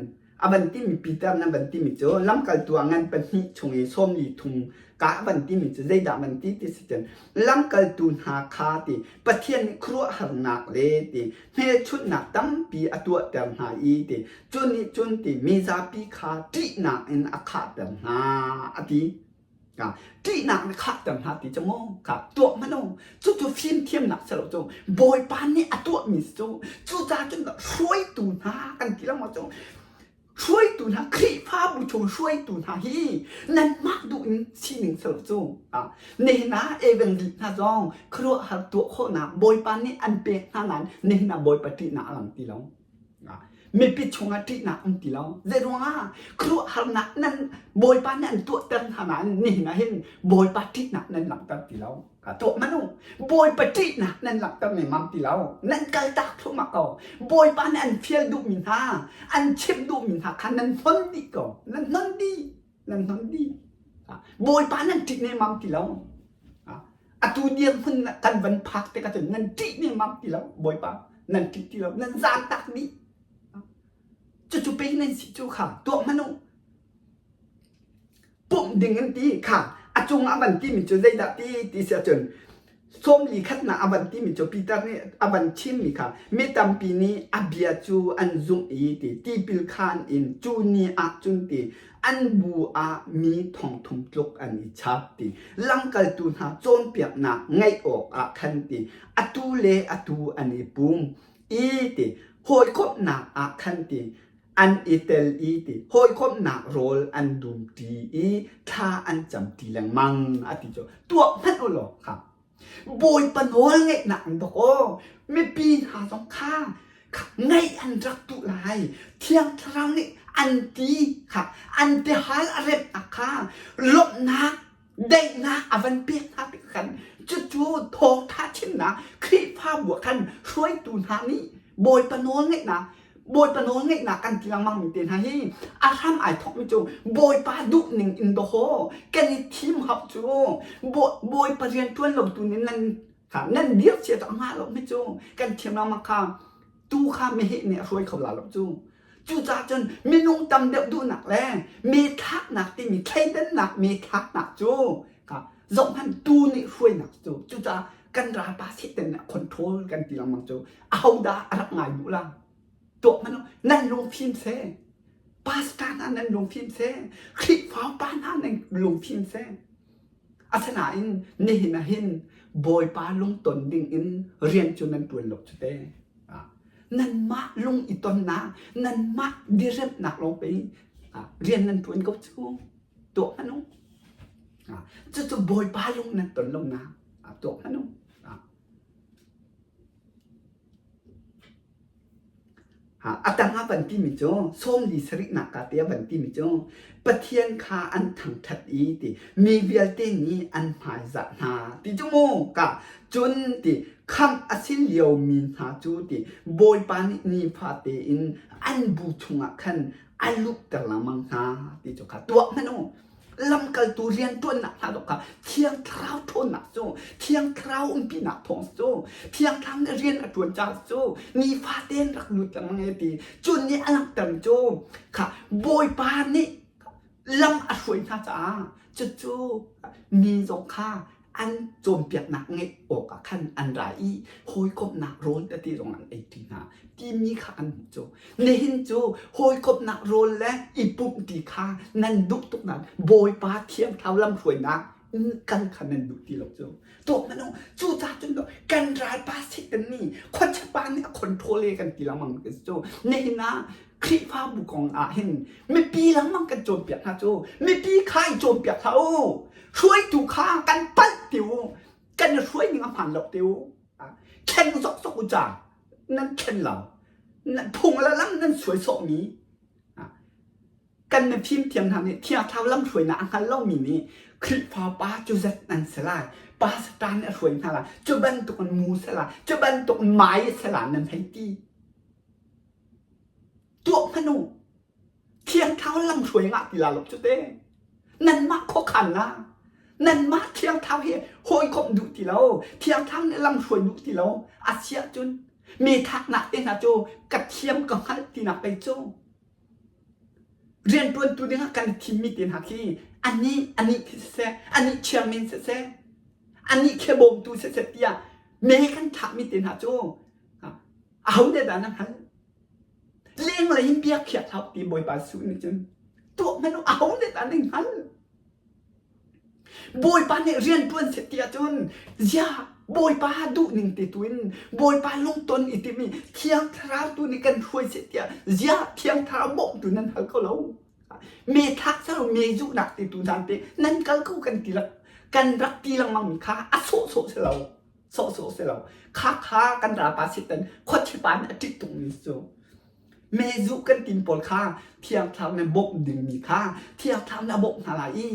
a van timi Peter nan van timi cu lamkaltu ah ngan pahnih chung i sawmli thum ka a van timi cu zeidah van ti ti si cun lamkaltu hna kha ti Pathian nih khuaruahharnak le ti hmelchunhnak tampi a tuahter hna i ti cu nih cun ti mi zapi kha ṭihnak in a khahter hna a ti. Ṭihnak na khahter hna ti cu mu kha tuah hmanh u. Cucu fimthiamnak si lo cu Bawipa nih a tuahmi si cu. Cucaah cun hruaitu hna kan ti lengmang cu hruaitu hna Khrihfabu chung hruaitu hna hi nanmah duh in sining si lo cu. Nihin ah evangelist hna zong khuaruahhar tuah khawhnak Bawipa nih an pek hna nain nihin ah Bawipa ṭihnak a lang ti lo. Mipi chungah ṭihnak um ti lo. Zeiruangah khuaruahharnak nan Bawipa nih an tuahter hna nain nihin ah hin Bawipa ṭihnak nan langhter ti lo. Tuah hmanh u. Bawipa ṭihnak nan langhter nemmam ti lo. Nan kaltak thluahmah ko. Bawipa nih an fial duhmi hna, an chimh duhmi hna kha nan hnon dih ko. Nan hnon dih. Nan hnon dih. Bawipa nan ṭih nemmam ti lo. Atu dirhmun kan van phak tikah cun nan ṭih nemmam ti lo. Bawipa nan ṭih ti lo. Nan zaantak dih. Cucu pei nan si cu kha tuah hmanh u. Pumh ding in ti kha a cung a van timi cu zeidah ti ti si ahcun sawmli khatnak a van timi cu Peter nih a van chimmi kha mi tampi nih a bia cu an zumh i ti tipil khaan in cu ni ah cun ti an bu ah mi thongthum tluk an i chap ti lamkaltu hna cawnpiaknak ngaih awk ah khan ti atu le atu an i pum i ti hawikomhnak ah khan ti an i tel i ti hawikomhnak rawl an dumṭi i thla an camṭi lengmang a ti cu tuah hmanh u law kha Bawipa nawl ngeihnak in dawk aw mipi hna zong kha ngaih an rak duh lai Thiang Thlarau nih an ti kha an tihal a remhnak kha lawmhnak daihnak a van pek hna tik khan cucu thawngṭha chimnak Khrihfabu ah khan hruaitu hna nih Bawipa nawl ngeihnak Bawipa nawl ngeihnak kan ti lengmang mi te hna hi a hram ai thawkmi cu Bawipa duh ning in dawhaw kan i thim hau cu Bawipa rian ṭuan lo tu nih nan nan dir chia cu a ngah lo mi cu kan thiam lengmang kha tu kha meheh nih a hruai kho la lo cu. Cucaah cun minung tam deuh duhnak le me thlaknak timi thleidannak me thlaknak cu zohhmanh tu nih hruainak cu cucaah kan ralpa Satan nih a control kan ti lengmang cu ahodah a rak ngai duh la tuah hmanh nan lungfim seh pastor hna nan lungfim seh Khrihfa upa hna nan lungfim seh asinain nihin ah hin Bawipa lungton ding in rian cu nan tuan lo cu te nanmah lung i tonnak nanmah diriamhnak lawng pei rian nan tuan ko cu tuah hmanh u cucu Bawipa lung nan ton lonak tuah hmanh u A tang ah van timi cu sawmli sarihnak ka te ah van timi cu Pathian kha an thangṭhat i ti mi vialte nih an hmaizah hna ti cu mu ka cun ti khamh a si liomi hna cu ti Bawipa nih nifate in an bu chungah khan a luhter lengmang hna ti cu kha tuah hmanh u. Lamkaltu rianṭuannak hna zong kha Thiang Thlarau ṭhawnnak cu Thiang Thlarau umpinak thawng cu Thiang Thlarau nih rian a ṭuan caah cu nifate in rak lut lengmang e ti cu nih a langhter cu kha Bawipa nih lam a hruai hna caah cucu mi zong kha an cawnpiaknak ngeih awkah khan an ra i hawikomhnak rawl tete zong an eiṭi hna timi kha an hmuh cu. Nihin cu hawikomhnak rawl le i pumh ti kha nan duh tuk nain Bawipa Thiang Thlarau lamhruainak kal kha nan duh ti lo cu. Tuak hmanh u, cucaah cun kan ralpa Satan nih khuachia nih a control e kan ti lengmang cu. Nihin ah Khrihfabu kong ah hin mipi lengmang kan cawnpiak hna cu mipi kha i cawnpiak hlah u hruaitu kha kan palh ti u. Kan i hruai ning a hmaan lo te u. Thlen zokzok u ca. Nan thlen lo. Phung le lam nan suai sawhmi. Kan mifim thiam hna nih Thiang Thlarau lamhruainak a hngal lomi nih Khrihfa pa cu zat nan si lai, pastor nih a hruai hna lai, cu bantuk in mu si lai, cu bantuk in mai si lai nan hei ti. Tuah hmanh u. Thiang Thlarau lamhruai ngah ti la lo cu te. Nanmah khuakhannak, nanmah Thiang Thlarau hi hawikomh duh ti lo, Thiang Thlarau nih lamhruai duh ti lo, a si ahcun mi thaknak te hna cu ka thiam ka hngalh tinak pei cu. Rianṭuantu dingah kan i thimmi te hna khi anih anih khi siseh, anih chairman siseh, anih khi bawmtu siseh tiah me kan thlakmi te hna cu aho nih dah na hngalh? Lenglei in biakhiak hlah ti Bawipa Jesuh nih cun tuah hmanh u aho nih dah nan hngalh? Bawipa nih rian ṭuan seh ti ahcun ziah Bawipa duhning te tu in Bawipa lungton i timi Thiang Thlarau tu nih kan hruai seh tiah ziah Thiang Thlarau bawmtu nan hal kho lo. Me thlak salo me zuhnak te tu hna te nan kal ko kan ti lak kan rak ti lengmang mi kha a sawhsawh si lo sawhsawh si lo kha kha kan ralpa Satan khuachipa nih a ṭih tuk mi cu. Mezuh kan tim pawl kha Thiang Thlarau nih bawmh dingmi kha Thiang Thlarau nih a bawmh hna lai i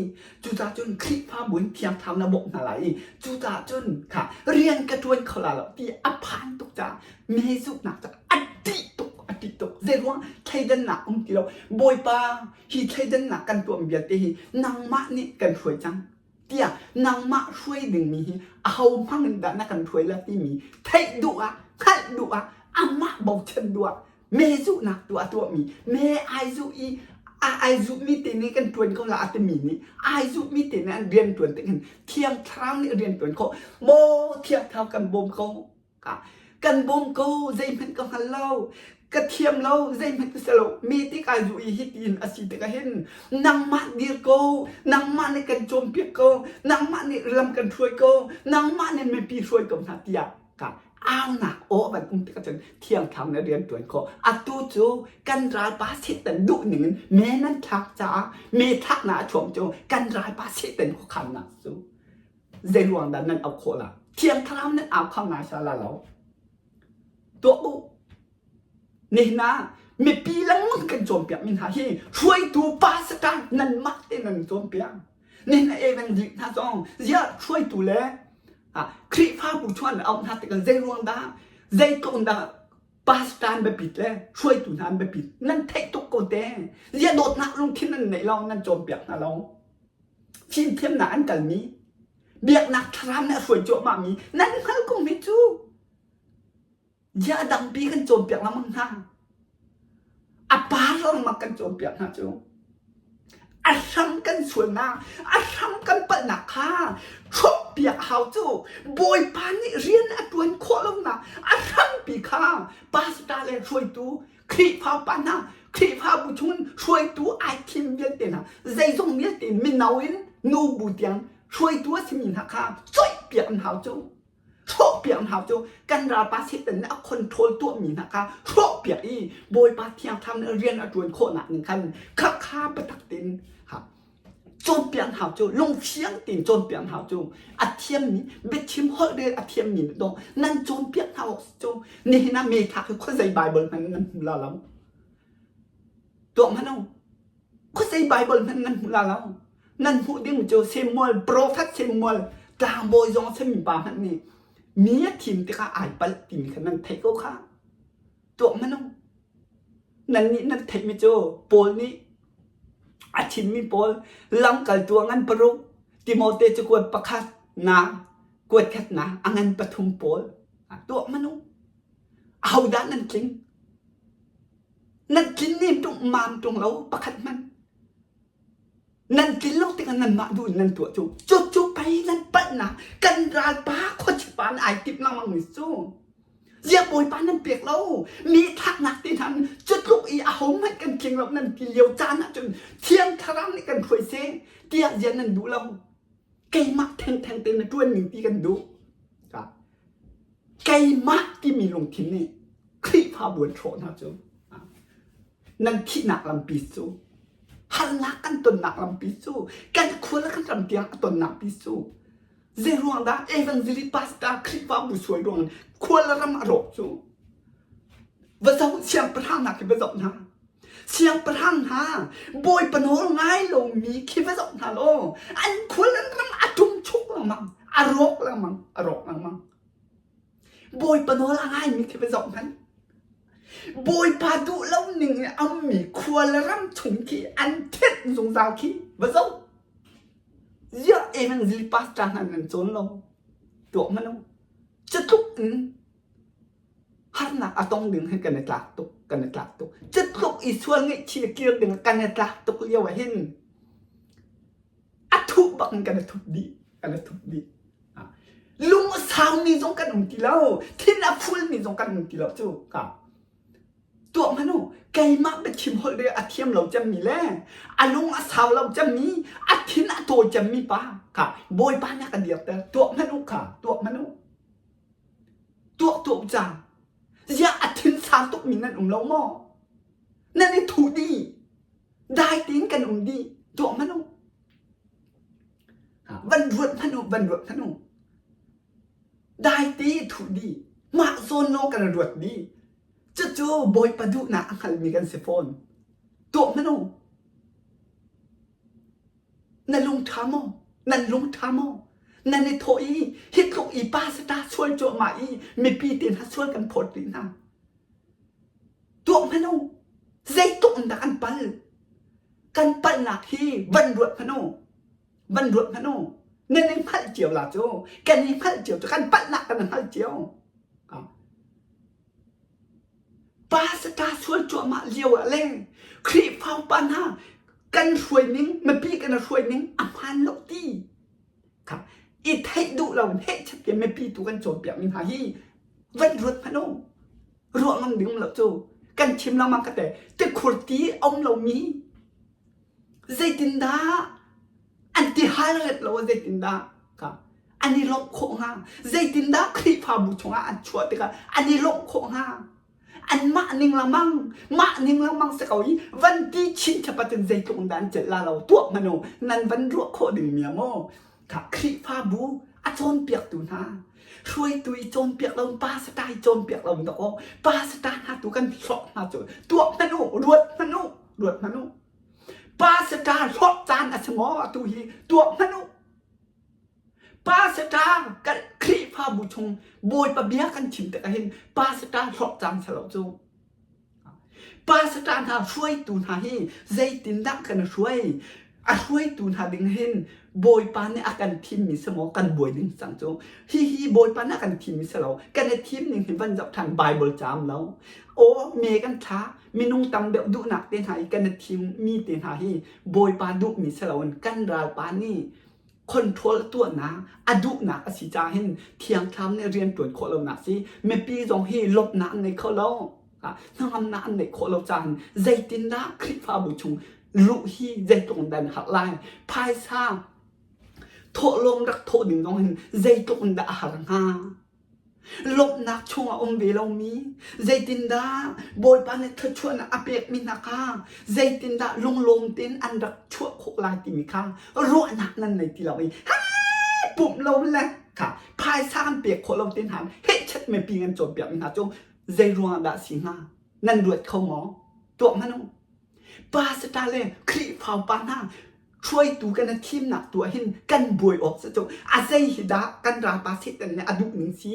cucaah cun Khrihfabu in Thiang Thlarau nih a bawmh hna lai i cucaah cun kha rian ka ṭuan kho lai lo ti a phan tuk caah mezuhnak cu a ṭih tuk a ṭih tuk. Zeiruang thleidannak um ti lo. Bawipa hi thleidannak kan tuahmi vialte hi nangmah nih kan hruai cang. tiah nangmah hruai dingmi hi aho hmang in dah na kan hruai la timi theih duh ah hngalh duh ah amah bochan duh ah me zuhnak tu a tuahmi me ai zuh i a ai zuhmi te nih kan ṭuan ko la a timi nih ai zuhmi te nih an rian ṭuan tik hin thiang thlarau nih rian ṭuan khawh maw thiang thlarau kan bawm ko Kan bawm ko, zeihmanh ka hngal lo. Ka thiam lo, zeihmanh ka si lo. Mi ti kai zu i hitin a si tikah hin nangmah dir ko, nangmah nih kan cawnpiak ko, nangmah nih lam kan hruai ko, nangmah nih mipi hruai ko hna tiah ka aunak aw van um tikah cun Thiang Thlarau nih rian ṭuan khawh. Atu cu kan ralpa Satan duh ning in me nan thlak caah me thlaknak a chuak cu kan ralpa Satan khuakhannak cu Zeiruang dah nan auh khawh la? Thiang Thlarau nan au kho ngai sa la lo. Tuah u. Nihin ah mipi lengmang kan cawnpiak mi hna hi hruaitu pastor nanmah te nan cawnpiak. Nihin ah evangelist hna zong ziah hruaitu le Khrihfabu chuan auh hna tikah zeiruang dah zeitluk dah pastor an biapit le hruaitu hna an biapit nan theih tuk ko te. Ziah dawtnak lungthin nan neih lo nan cawnpiak hna lo. Fimthiamnak an kalmi, biaknak thlarau nih a hruai cuahmahmi nan hngal ko hme cu. Bia dangpi kan cawnpiak lengmang hna. A pa lengmang kan cawnpiak hna cu. A hram kan sualnak, a hram kan palhnak kha hrawhpiak a hau cu. Bawipa nih rian a ṭuan khawh lonak a hrampi kha pastor le hruaitu Khrihfa pa hna, Khrihfabu chungin hruaitu ai thim vialte hna, zeizong vialte mino in nubu tiang hruaitu a simi hna kha coihpiak an hau cu. Hrawhpiak an hau cu. Kan ralpa Satan nih a control tuahmi hna kha hrawhpiak i Bawipa Thiang Thlarau nih rian a ṭuan khawhnak ning khan khakha biatak tein cawnpiak an hau cu lungfiang tein cawnpiak an hau cu a thiammi biachim holh rel a thiammi nih dawh nan cawnpiak hna awk si cu nihin ah methlak hi khuazei Bible hmanh nan hmu la lo tuah hmanh u khuazei Bible hmanh nan hmu la lo nan hmuh ding cu Samuel prophet Samuel tlangbawi zong a simi pa hmanh nih mi a thim tikah ai palh timi kha nan theih ko kha tuah hmanh u Nannih nan theihmi cu Paul nih a chimmi pawl lamkaltu a ngan paruk, Timote cu kuat pakhat na kuat khat na a ngan pathum pawl tuah hmanh u. Ahodah nan tling? Nan tlin nem ṭung mam ṭung lo pakhat hmanh. Nan tlin lo tikah nanmah duh in nan tuah cu cucu pei nan palhnak kan ralpa khuachipa nih ai timh lengmang mi cu. Ziah Bawipa nan pek lo mi thlaknak te hna cu tluk i ahohmanh kan tling lo nan ti lio caan ahcun Thiang Thlarau nih kan hruai seh tiah ziah nan duh lo. Keimah thengtheng te na ṭuan ning ti kan duh. Keimah timi lungthin nih Khrihfabu an hrawh hna cu. Nan thihnak lampi cu harnak kan tonnak lampi cu kan khua le kan ram tiang a tonnak pi cu. Zei ruang dah evangelist pastor Khrihfabu sual ruang khual ram a rawk cu? Va zoh siangpahrang hna khi va zoh hna. Siangpahrang hna bawipa nawl ngai lomi khi va zoh hna law an khual an ram a ṭum chuk lengmang, a rawk lengmang, a rawk lengmang. Bawipa nawl a ngaimi khi va zoh hmanh. Bawipa duh lo ning in a ummi khua le ram chung khi an thenh zungzal khi va zoh. Ziah evangelist pastor hna nan cawn lo? Tuah hmanh u. Cutluk in harnak a tong ding hi kan i tlak tuk, kan i tlak tuk. Cutluk i sual ngaihchih kir ding kan i tlak tuk lio ah hin a thuh bak in kan i thup dih, kan i thup dih. Lung a saumi zong kan um ti lo, thin a fulmi zong kan um ti lo cu. Ka tuah hmanh u, keimah biachim holh ding a thiam lo cemmi le a lung a sau lo cemmi, a thin a tawi cemmi pa kha Bawipa nih a ka dirter. Tuah hmanh u kha, tuah hmanh u. Tuah tuah u ca. Ziah a thin sau tukmi nan um lo maw? Nan i thuh dih. Dai tein kan um dih. Tuah hmanh u. Van ruat hmanh u, van ruat hmanh u. Dai te thuh dih. Mah zawn lawng kan ruat dih. Cucu Bawipa duhnak a hngalmi kan si fawn. Tuah hmanh u. Na lung ṭha maw? Nan lung ṭha maw? Nan i thawh i hi tluk i pa sata sual cuahmah i mipi te hna sual kan phawt rih hna. Tuah hmanh u. Zeitluk in dah kan pal? Kan palhnak hi van ruat hmanh u. Van ruat hmanh u. Nan i hngalh cio la cu. Kan i hngalh cio cu kan palhnak kan i hngalh cio. Pa sata sual cuahmah lio ah le Khrihfa upa hna kan hruai ning mipi kan hruai ning a hmaan lo ti kha i theih duh lo hehchat te mipi tu kan cawnpiak mi hna hi van ruat hmanh u. Ruah ngam ding um lo cu kan chim lengmang ka te tikhur ti a um lomi zeitindah an ti hal ret lo zeitindah ka an i lawmh khawh hnga zeitindah Khrihfabu chungah an chuah tikah an i lawmh khawh hnga anmah ning lengmang mah ning lengmang si ko i van ti chin chapat in zeitluk in dah an celh la lo tuah hmanh u nan van ruah khawh ding mi a maw Kha Khrihfabu a cawnpiaktu hna hruaitu i cawnpiak lo pastor i cawnpiak lo dah aw pastor hna tu kan hlawk hna cu tuah hmanh u ruat hmanh u ruat hmanh u pastor hlawk caan a si maw atu hi tuah hmanh u pastor kan Khrihfabu chung Bawipa bia kan chim tikah hin pastor hlawk caan si lo cu Pastor hna hruaitu hna hi zeitindah kan hruai? A hruaitu hna ding hin Bawipa nih a kan thimmi si maw kan buai ding cang cu. Hihi Bawipa nih a kan thimmi si lo. Kan i thim ning hi van zoh ṭhan Bible caam lo. Aw me kan thla minung tam deuh duhnak te hna i kan i thimmi te hna hi Bawipa duhmi si loin kan ralpa nih control tuahnak a duhnak a si caah hin thiangthlam nih rian ṭuan khawh lonak si mipi zong hi lawmhnak an ngei kho lo hnangamnak an ngeih khawh lo caah hin zeitindah Khrihfabu chung luh hi zeitluk in dah an harh lai phaisa thawhlawm rak thawh ding zong hin zeitluk in dah a har hnga Lawmhnak chungah um ve lomi zeitindah Bawipa nih thluachuahnak a pekmi hna kha zeitindah lunglawm tein an rak chuah khawh lai timi kha ruahnak nan nei ti lo i pumh lo le kha phaisa an pek khawh lo te hna hehchat mipi an cawnpiakmi hna cu zei ruangah dah si hnga nan ruat kho maw tuah hmanh u Pastor le Khrihfa upa hna hruaitu kan i thimnak tu ah hin kan buai awk si cu a zei hi dah kan ralpa Satan nih a duh ning si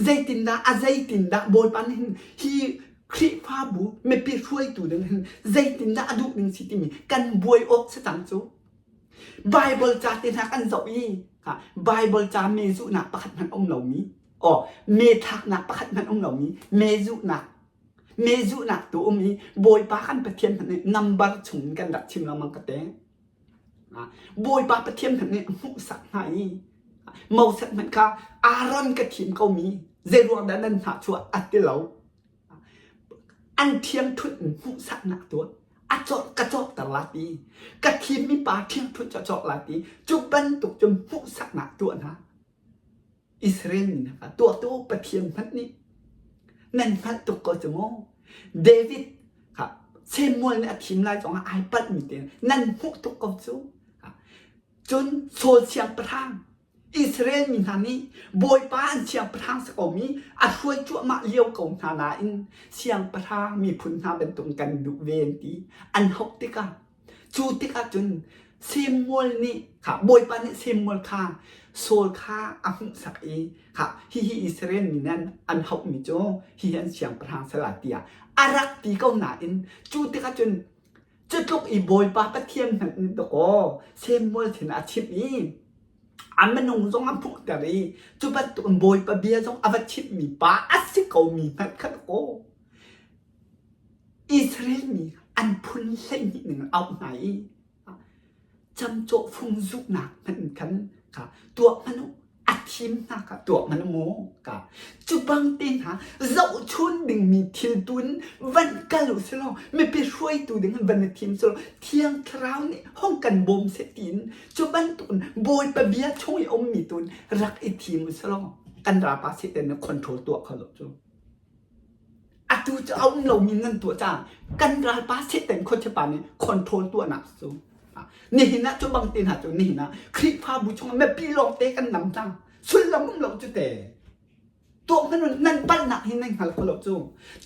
zeitindah a zeitindah Bawipa nih hin hi Khrihfabu mipi hruaitu ding hin zeitindah a duh ning si timi kan buai awk si cang cu Bible ca te hna kan zoh i Bible ca me zuhnak pakhat hmanh um lomi oh me thlaknak pakhat hmanh um lomi me zuhnak Mehzuhnak tu um i Bawipa kan Pathian hmanh nih nambar chung in kan rak chim lengmang ka te. Bawipa Pathian hmanh nih a hmuhsak hna i Moses hmanh kha Aaron ka thim komi zeiruang dah nan hnahchuah a ti lo. An thiangthunh in hmuhsaknak tuah a cawk ka cawkter la ti ka thimmi pa thiangthunh cu a cawk la ti cu bantuk cun hmuhsaknak tuah hna. Israel mi hna kha tuahtu Pathian hmanh nih nan hngalh tuk ko cu mu. David kha Samuel nih a thim lai zongah ai palhmi te nan hmuh tuk ko cu. Cun Saul siangpahrang. Israel mi hna nih Bawipa an siangpahrang si komi a hruai cuahmah lio ko hna nain siangpahrang miphun hna bantuk kan duh ve an ti. An hauh tikah cu tikah cun Samuel nih kha Bawipa nih Samuel kha Saul kha a hmuhsak i kha hihi Israel mi nan an hauhmi cu hihi an siangpahrang sala tiah a rak ti ko nain cu tikah cun Cu tluk i Bawipa Pathian hmanh nih dawkaw Samuel sin a chimh i a minung zong a hmuhter i cu bantukin Bawipa bia zong a va chimhmi pa a si komi hmanh kha dawkaw Israel mi an phun 12 ning in auh hna i camcawh fung zuhnak hmanh in khan kha tuah hmanh u a thim hna kha tuah hmanh mu ka cu bang te hna zohchun dingmi thil tu in van kal u silaw mipi hruaitu ding in van i thim silaw thiang thlarau nih hong kan bawm seh tiin cu bantukin bawipa bia chung i ummi tu in rak i thim u silaw kan rapa satan nih control tuah kho lo cu Atu cu a um lomi nan tuah caah kan ralpa Satan khuachiapa nih control tuahnak cu nihin ah cu bang te hna cu nihin ah Khrihfabu chungah mipi lawngte kan nam cang sullam um lo cu te tuah hmanh nan palhnak hi nan hngal kho lo cu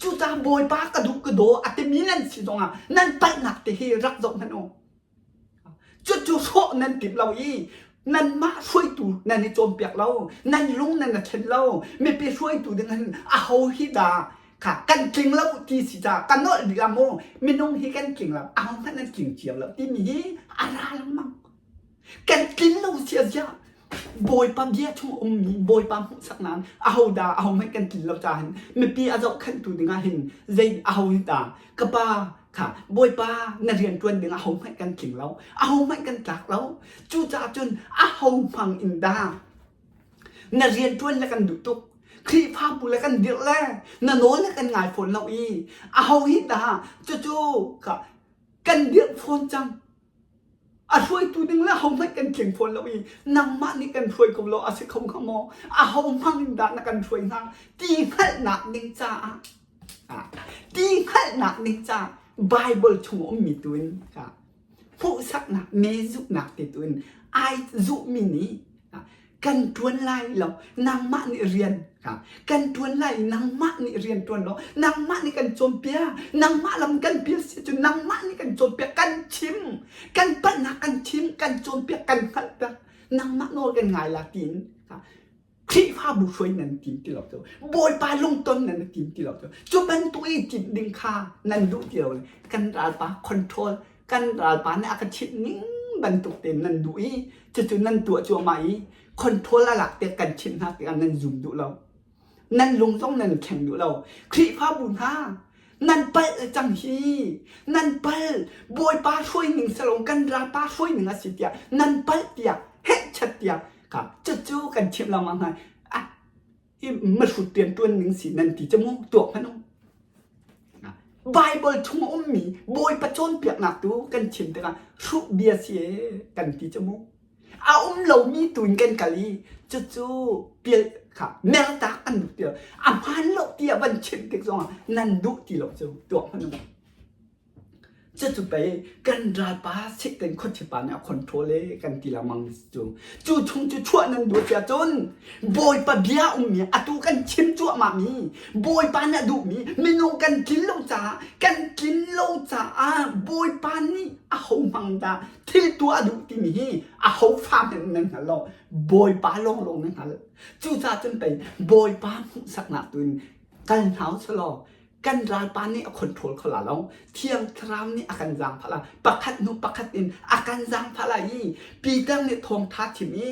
cucaah Bawipa ka duh ka daw a timi nan si zongah nan palhnak te hi rak zoh hmanh u Cucu hrawh nan timh lo i nanmah hruaitu nan i cawnpiak lo, nan lung nan i thlen lo, mipi hruaitu ding hin aho hi dah kha kan tling lo ti si caah ka nolh bik ah maw minung hi kan tling lo, aho hmanh nan tling cio lo timi hi a ra lengmang. Kan tlin lo sia ziah Bawipa bia chung ummi Bawipa hmuhsaknak aho dah aho hmanh kan tlin lo caah hin mipi a zohkhenhtu dingah hin zei aho hi dah ka pa kha Bawipa na rian ṭuan ding aho hmanh kan tling lo aho hmanh kan tlak lo cucaah cun aho hmang in dah na rian ṭuan le kan duh tuk Khrihfabu le kan dirh le na nawl le kan ngai fawn lo i aho hi dah cucu kha kan dirh fawn cang A hruaitu ding le ahohmanh kan tling fawn lo i nangmah nih kan hruai ko lo a si kho hnga maw? Aho hmang in dah na kan hruai hnga? Ti hngalhnak ding caah ti hngalhnak ding caah Bible chung a ummi tu in hmuhsaknak me zuhnak te tu in ai zuhmi nih kan ṭuan lai lo nangmah nih rian kan ṭuan lai nangmah nih rian ṭuan lo nangmah nih kan cawnpiak nangmah lam kan pial si cu nangmah nih kan cawnpiak kan chim kan palhnak kan chim kan cawnpiak kan hngalhter nangmah nawl kan ngai la tiin Khrihfabu hruai nan tim ti lo cu Bawipa lungton nan tim ti lo cu cu bantuk i timh ding kha nan duh ti lo kan ralpa control kan ralpa nih a ka chimh ning bantuk tein nan duh i cucu nan tuah cuahmah i control a lak tiah kan chimh hna tikah nan zum duh lo nan lung zong nan thleng duh lo Khrihfabu hna nan palh cang hi nan palh Bawipa hruai ning salong kan ralpa hruai ning a si tiah nan palh tiah hehchat tiah ka cucu kan chimh lengmang hna ah hi mahrut rianṭuan ning si nan ti cu mu tuak hmanh u. Bible chung a ummi Bawipa cawnpiaknak tu kan chim tikah hruh bia si ee kan ti cu mu. A um lomi tu in kan kal i cucu pial kha mertak an duh ti lo. A hmaan lo tiah van chim tik zongah nan duh ti lo cu tuak hmanh u. Cucu pei kan ralpa Satan khuachipa nih a control e kan ti lengmang cu. Cu chung cu chuah nan duh tiah cun Bawipa bia ummi atu kan chim cuahmah mi Bawipa nih a duhmi minung kan tlin lo caah kan tlin lo caah Bawipa nih aho hmang dah thil tuah a duh timi hi aho fa hmanh nan hngal lo Bawipa lawnglawng nan hngal. Cucaah cun pei Bawipa hmuhsaknak tu in kal hna usih kan ralpa nih a control kho la lo thiang thlarau nih a kan zaangfah la pakhat hnu pakhat in a kan zaangfah la i Peter nih thawngtha chim i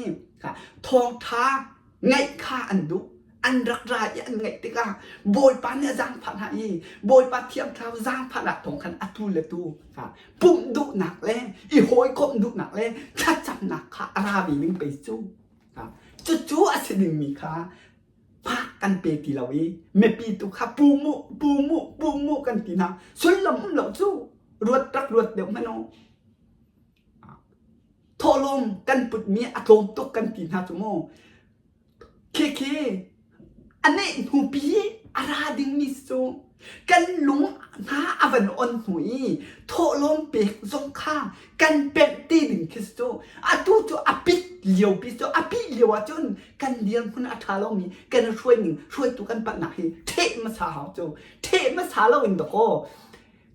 thawngtha ngaih kha an duh an rak ra i an ngaih tikah Bawipa nih a zaangfah hna i Bawipa thiang thlarau zaangfahnak thawng khan atu le tu pumh duhnak le i hawikomh duhnak le thlacamnak kha a ra ve ning pei cu cucu a si dingmi kha Hma kan pe ti lo i mipi tu kha pu mu pu mu pu mu kan ti hna sullam um lo cu ruat rak ruat deuh hmanh u thawhlawm kan putmi a tlawm tuk kan ti hna cu mu khikhi a neh hnupi a ra dingmi cu kan lung hna a van on hnu i thawhlawm pek zong kha kan pemh te ding khi cu atu cu a pit. liopi cu a pih lio ahcun kan dirhmun a ṭha lomi kan hruai ning hruaitu kan palhnak hi ṭheh hmasa hau cu. Ṭheh hmasa loin dakaw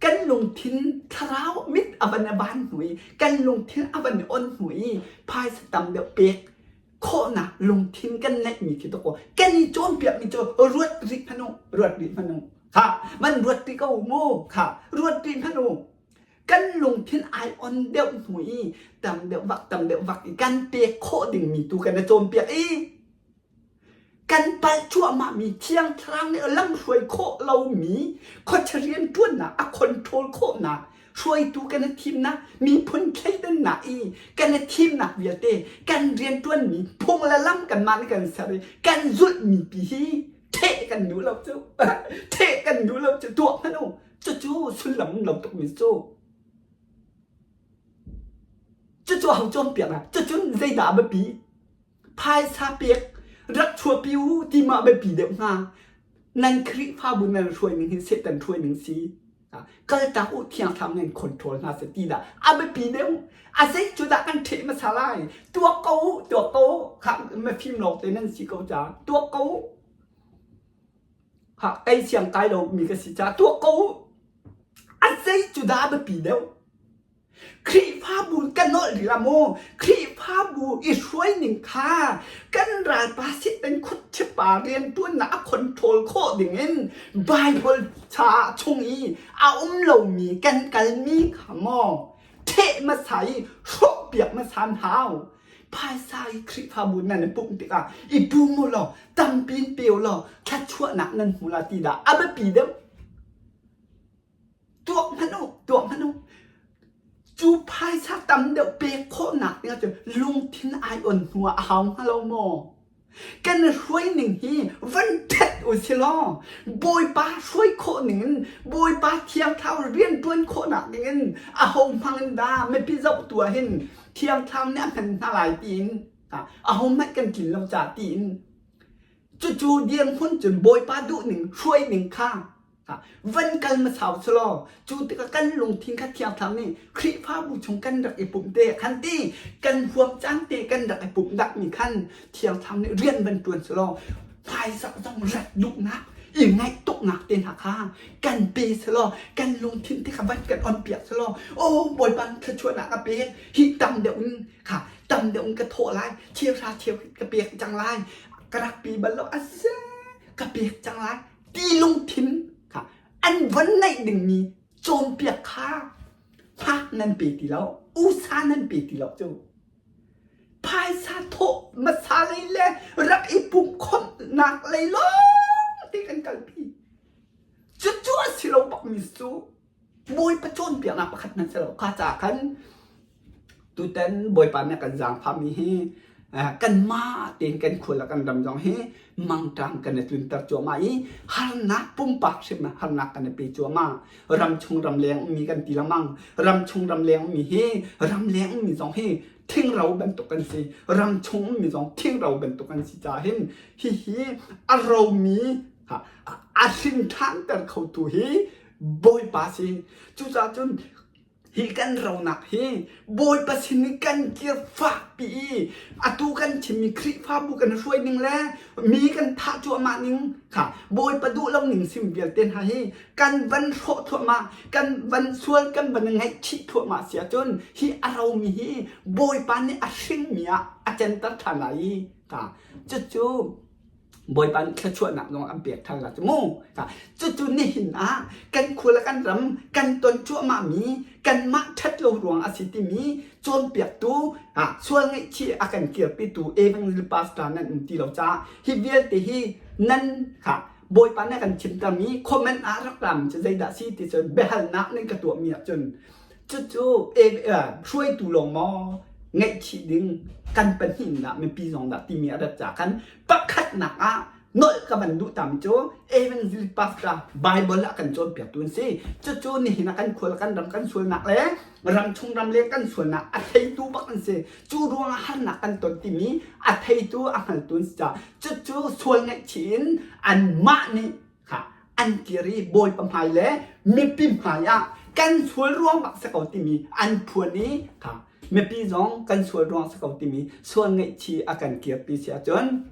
kan lungthin thlarau mit a van i van hnu i kan lungthin a van i on hnu i phaisa tam deuh pek khawhnak lungthin kan neihmi khi dakaw kan i cawnpiakmi cu ruat rih hmanh u, ruat rih hmanh u. Kha man ruat rih ko mu, kha ruat rih hmanh u. Kan lungthin ai on deuh hnu i tam deuh vak tam deuh vak i kan pek khawh dingmi tu kan i cawnpiak i kan palh cuahmahmi Thiang Thlarau nih lamhruai khawh lomi khuachia rianṭuannak a control khawhnak hruaitu kan i thimnak miphun thleidannak i kan i thimnak vialte kan rianṭuanmi phung le lam kanmah nih kan ser i kan zulhmi pi hi theh kan duh lo cu theh kan duh lo cu tuah hmanh u. Cucu sullam um lo tukmi cu. Cucu ho cawnpiak ah cucun zeidah a biapi? Phaisa pek rak chuahpi u ti ma biapi deuh hnga? Nan Khrihfabu nan hruai ning hi Satan hruai ning si. Kaltak u Thiang Thlarau nan control hna seh ti dah a biapi deuh. A zei cu dah kan ṭheh hmasa lai? Tuak ko u, tuak ko u. Khah mafim lawng te nan si ko ca. Tuak ko u. Ha, kei siang kai lo mi ka si ca tuah ko u. A zei cu dah a biapi deuh? Khrihfabu kan nolh rih la maw? Khrihfabu i hruai ning kha kan ralpa Satan khuachipa rianṭuannak a control khawh dingin Bible ca chung i a um lomi kan kalmi kha maw ṭheh hmasa i hrawhpiak hmasa an hau. Phaisa i Khrihfabu nan i pumh tikah i pum u law tampi in pe u law thluachuahnak nan hmu la ti dah a biapi deuh. Tuak hmanh u, tuak hmanh u. Cu phaisa tam deuh pek khawhnak ding ahcun lungthin ai on hnu ah a hau hnga lo maw? Kan hruai ning hi van ṭhet u si law Bawipa hruai khawh ning in Bawipa Thiang Thlarau rianṭuan khawhnak ding in aho hmang in dah mipi zohtu ah hin Thiang Thlarau nih a hman hna lai tiin ahohmanh kan tlin lo ca tiin cucu dirhmun cun Bawipa duhning hruai ning kha van kal hmasa u selaw cu tikah kan lungthin kha Thiang Thlarau nih Khrihfabu chung kan rak i pumh te khan ti kan huam caan te kan rak i pumh dakmi khan Thiang Thlarau nih rian van ṭuan selaw hmaizarh zong rat duhnak i ngaih tuknak te hna kha kan pe selaw kan lungthin te kha van kan on piak selaw aw Bawipa thluachuahnak a pek hi tam deuh in kha tam deuh in ka thawh lai cheu hra cheu ka pek cang lai ka rak pi bal lo ase ka pek cang lai ti lungthin kha an von neih dingmi cawnpiak kha hmak nan pe ti lo usa nan pe ti lo cu phaisa thawh hmasa lei le rak i pumhkhawmhnak lei lawng te kan kalpi cucu a si lo bakmi cu Bawipa cawnpiaknak pakhat hmanh si lo kha caah khan tutan Bawipa nih a kan zaangfahmi hi kanmah tein kan khua le kan ram zong hi mangṭam kan i tlunter cuahmah i harnak pumpak hrim harnak kan i pe cuahmah. Ramchung ramleng ummi kan ti lengmang. Ramchung ramleng ummi hi ramleng ummi zong hi thingro bantuk kan si. Ramchung ummi zong thingro bantuk kan si caah hin hihi a romi a hrin ṭhanter khotu hi Bawipa si. Cucaah cun hi kan ronak hi Bawipa sin i kan kir fakpi i atu kan chimmi Khrihfabu kan hruai ning le mi kan thah cuahmah ning kha Bawipa duh lo ning sim vialte hna hi kan van hrawh thluahmah kan van sual kan van ngaihchih thluahmah si ahcun hi a romi hi Bawipa nih a hringmi ah a canter ṭhan lai i kha cucu Bawipa nih thluachuahnak zong an pek ṭhan la cu mu. Cucu nihin ah kan khua le kan ram kan ton cuahmahmi kanmah ṭhat lo ruang a si timi cawnpiaktu sual ngaihchih a kan kirpitu Evangelist Pastor nan um ti lo caah hi vialte hi nan kha Bawipa nih a kan chimtermi comment ah rak rami cu zeidah si ti cun biahalnak nan ka tuahmi ahcun cucu hruaitu lawng maw ngaihchih ding kan pahnih dah mipi zong dah timi a rat ca khan pakhatnak ah nolh ka van duh tami cu evangelist pastor Bible ah kan cawnpiaktu an si cucu nihin ah kan khual kan ram kan sualnak le ram chung ram le kan sualnak a theitu bak an si cu ruangah harnak kan ton timi a theitu a hngaltu an si caah cucu sual ngaihchih in anmah nih kha an kir i bawipa hmai le mipi hmai ah kan sual ruangah si ko timi an phuan i kha. Mipi zong kan sual ruang si ko timi sual ngaihchih a kan kirpi si ahcun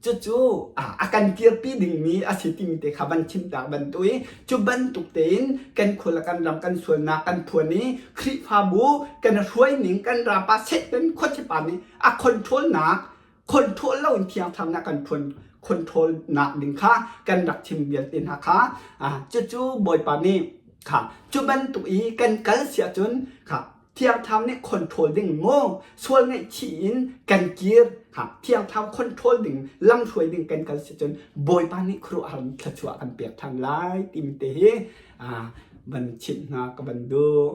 cucu a kan kirpi dingmi a si timi te kha van chimtak bantuk i cu bantuk tein kan khua le kan ram kan sualnak kan phuan i Khrihfabu kan hruai ning kan rapa Satan khuachipa nih a control nak control lo in thiang thlarau kan phuan control nak ding kha kan rak chim vialte hna kha cucu Bawipa nih kha cu bantuk i kan kal si ahcun kha Thiang Thlarau nih control ding maw sual ngaihchih in kan kir kha Thiang Thlarau control ding lamhruai ding kan kal si cun Bawipa nih khuaruahhar in thluachuah kan pek ṭhan lai timi te hi van chimh hna ka van duh.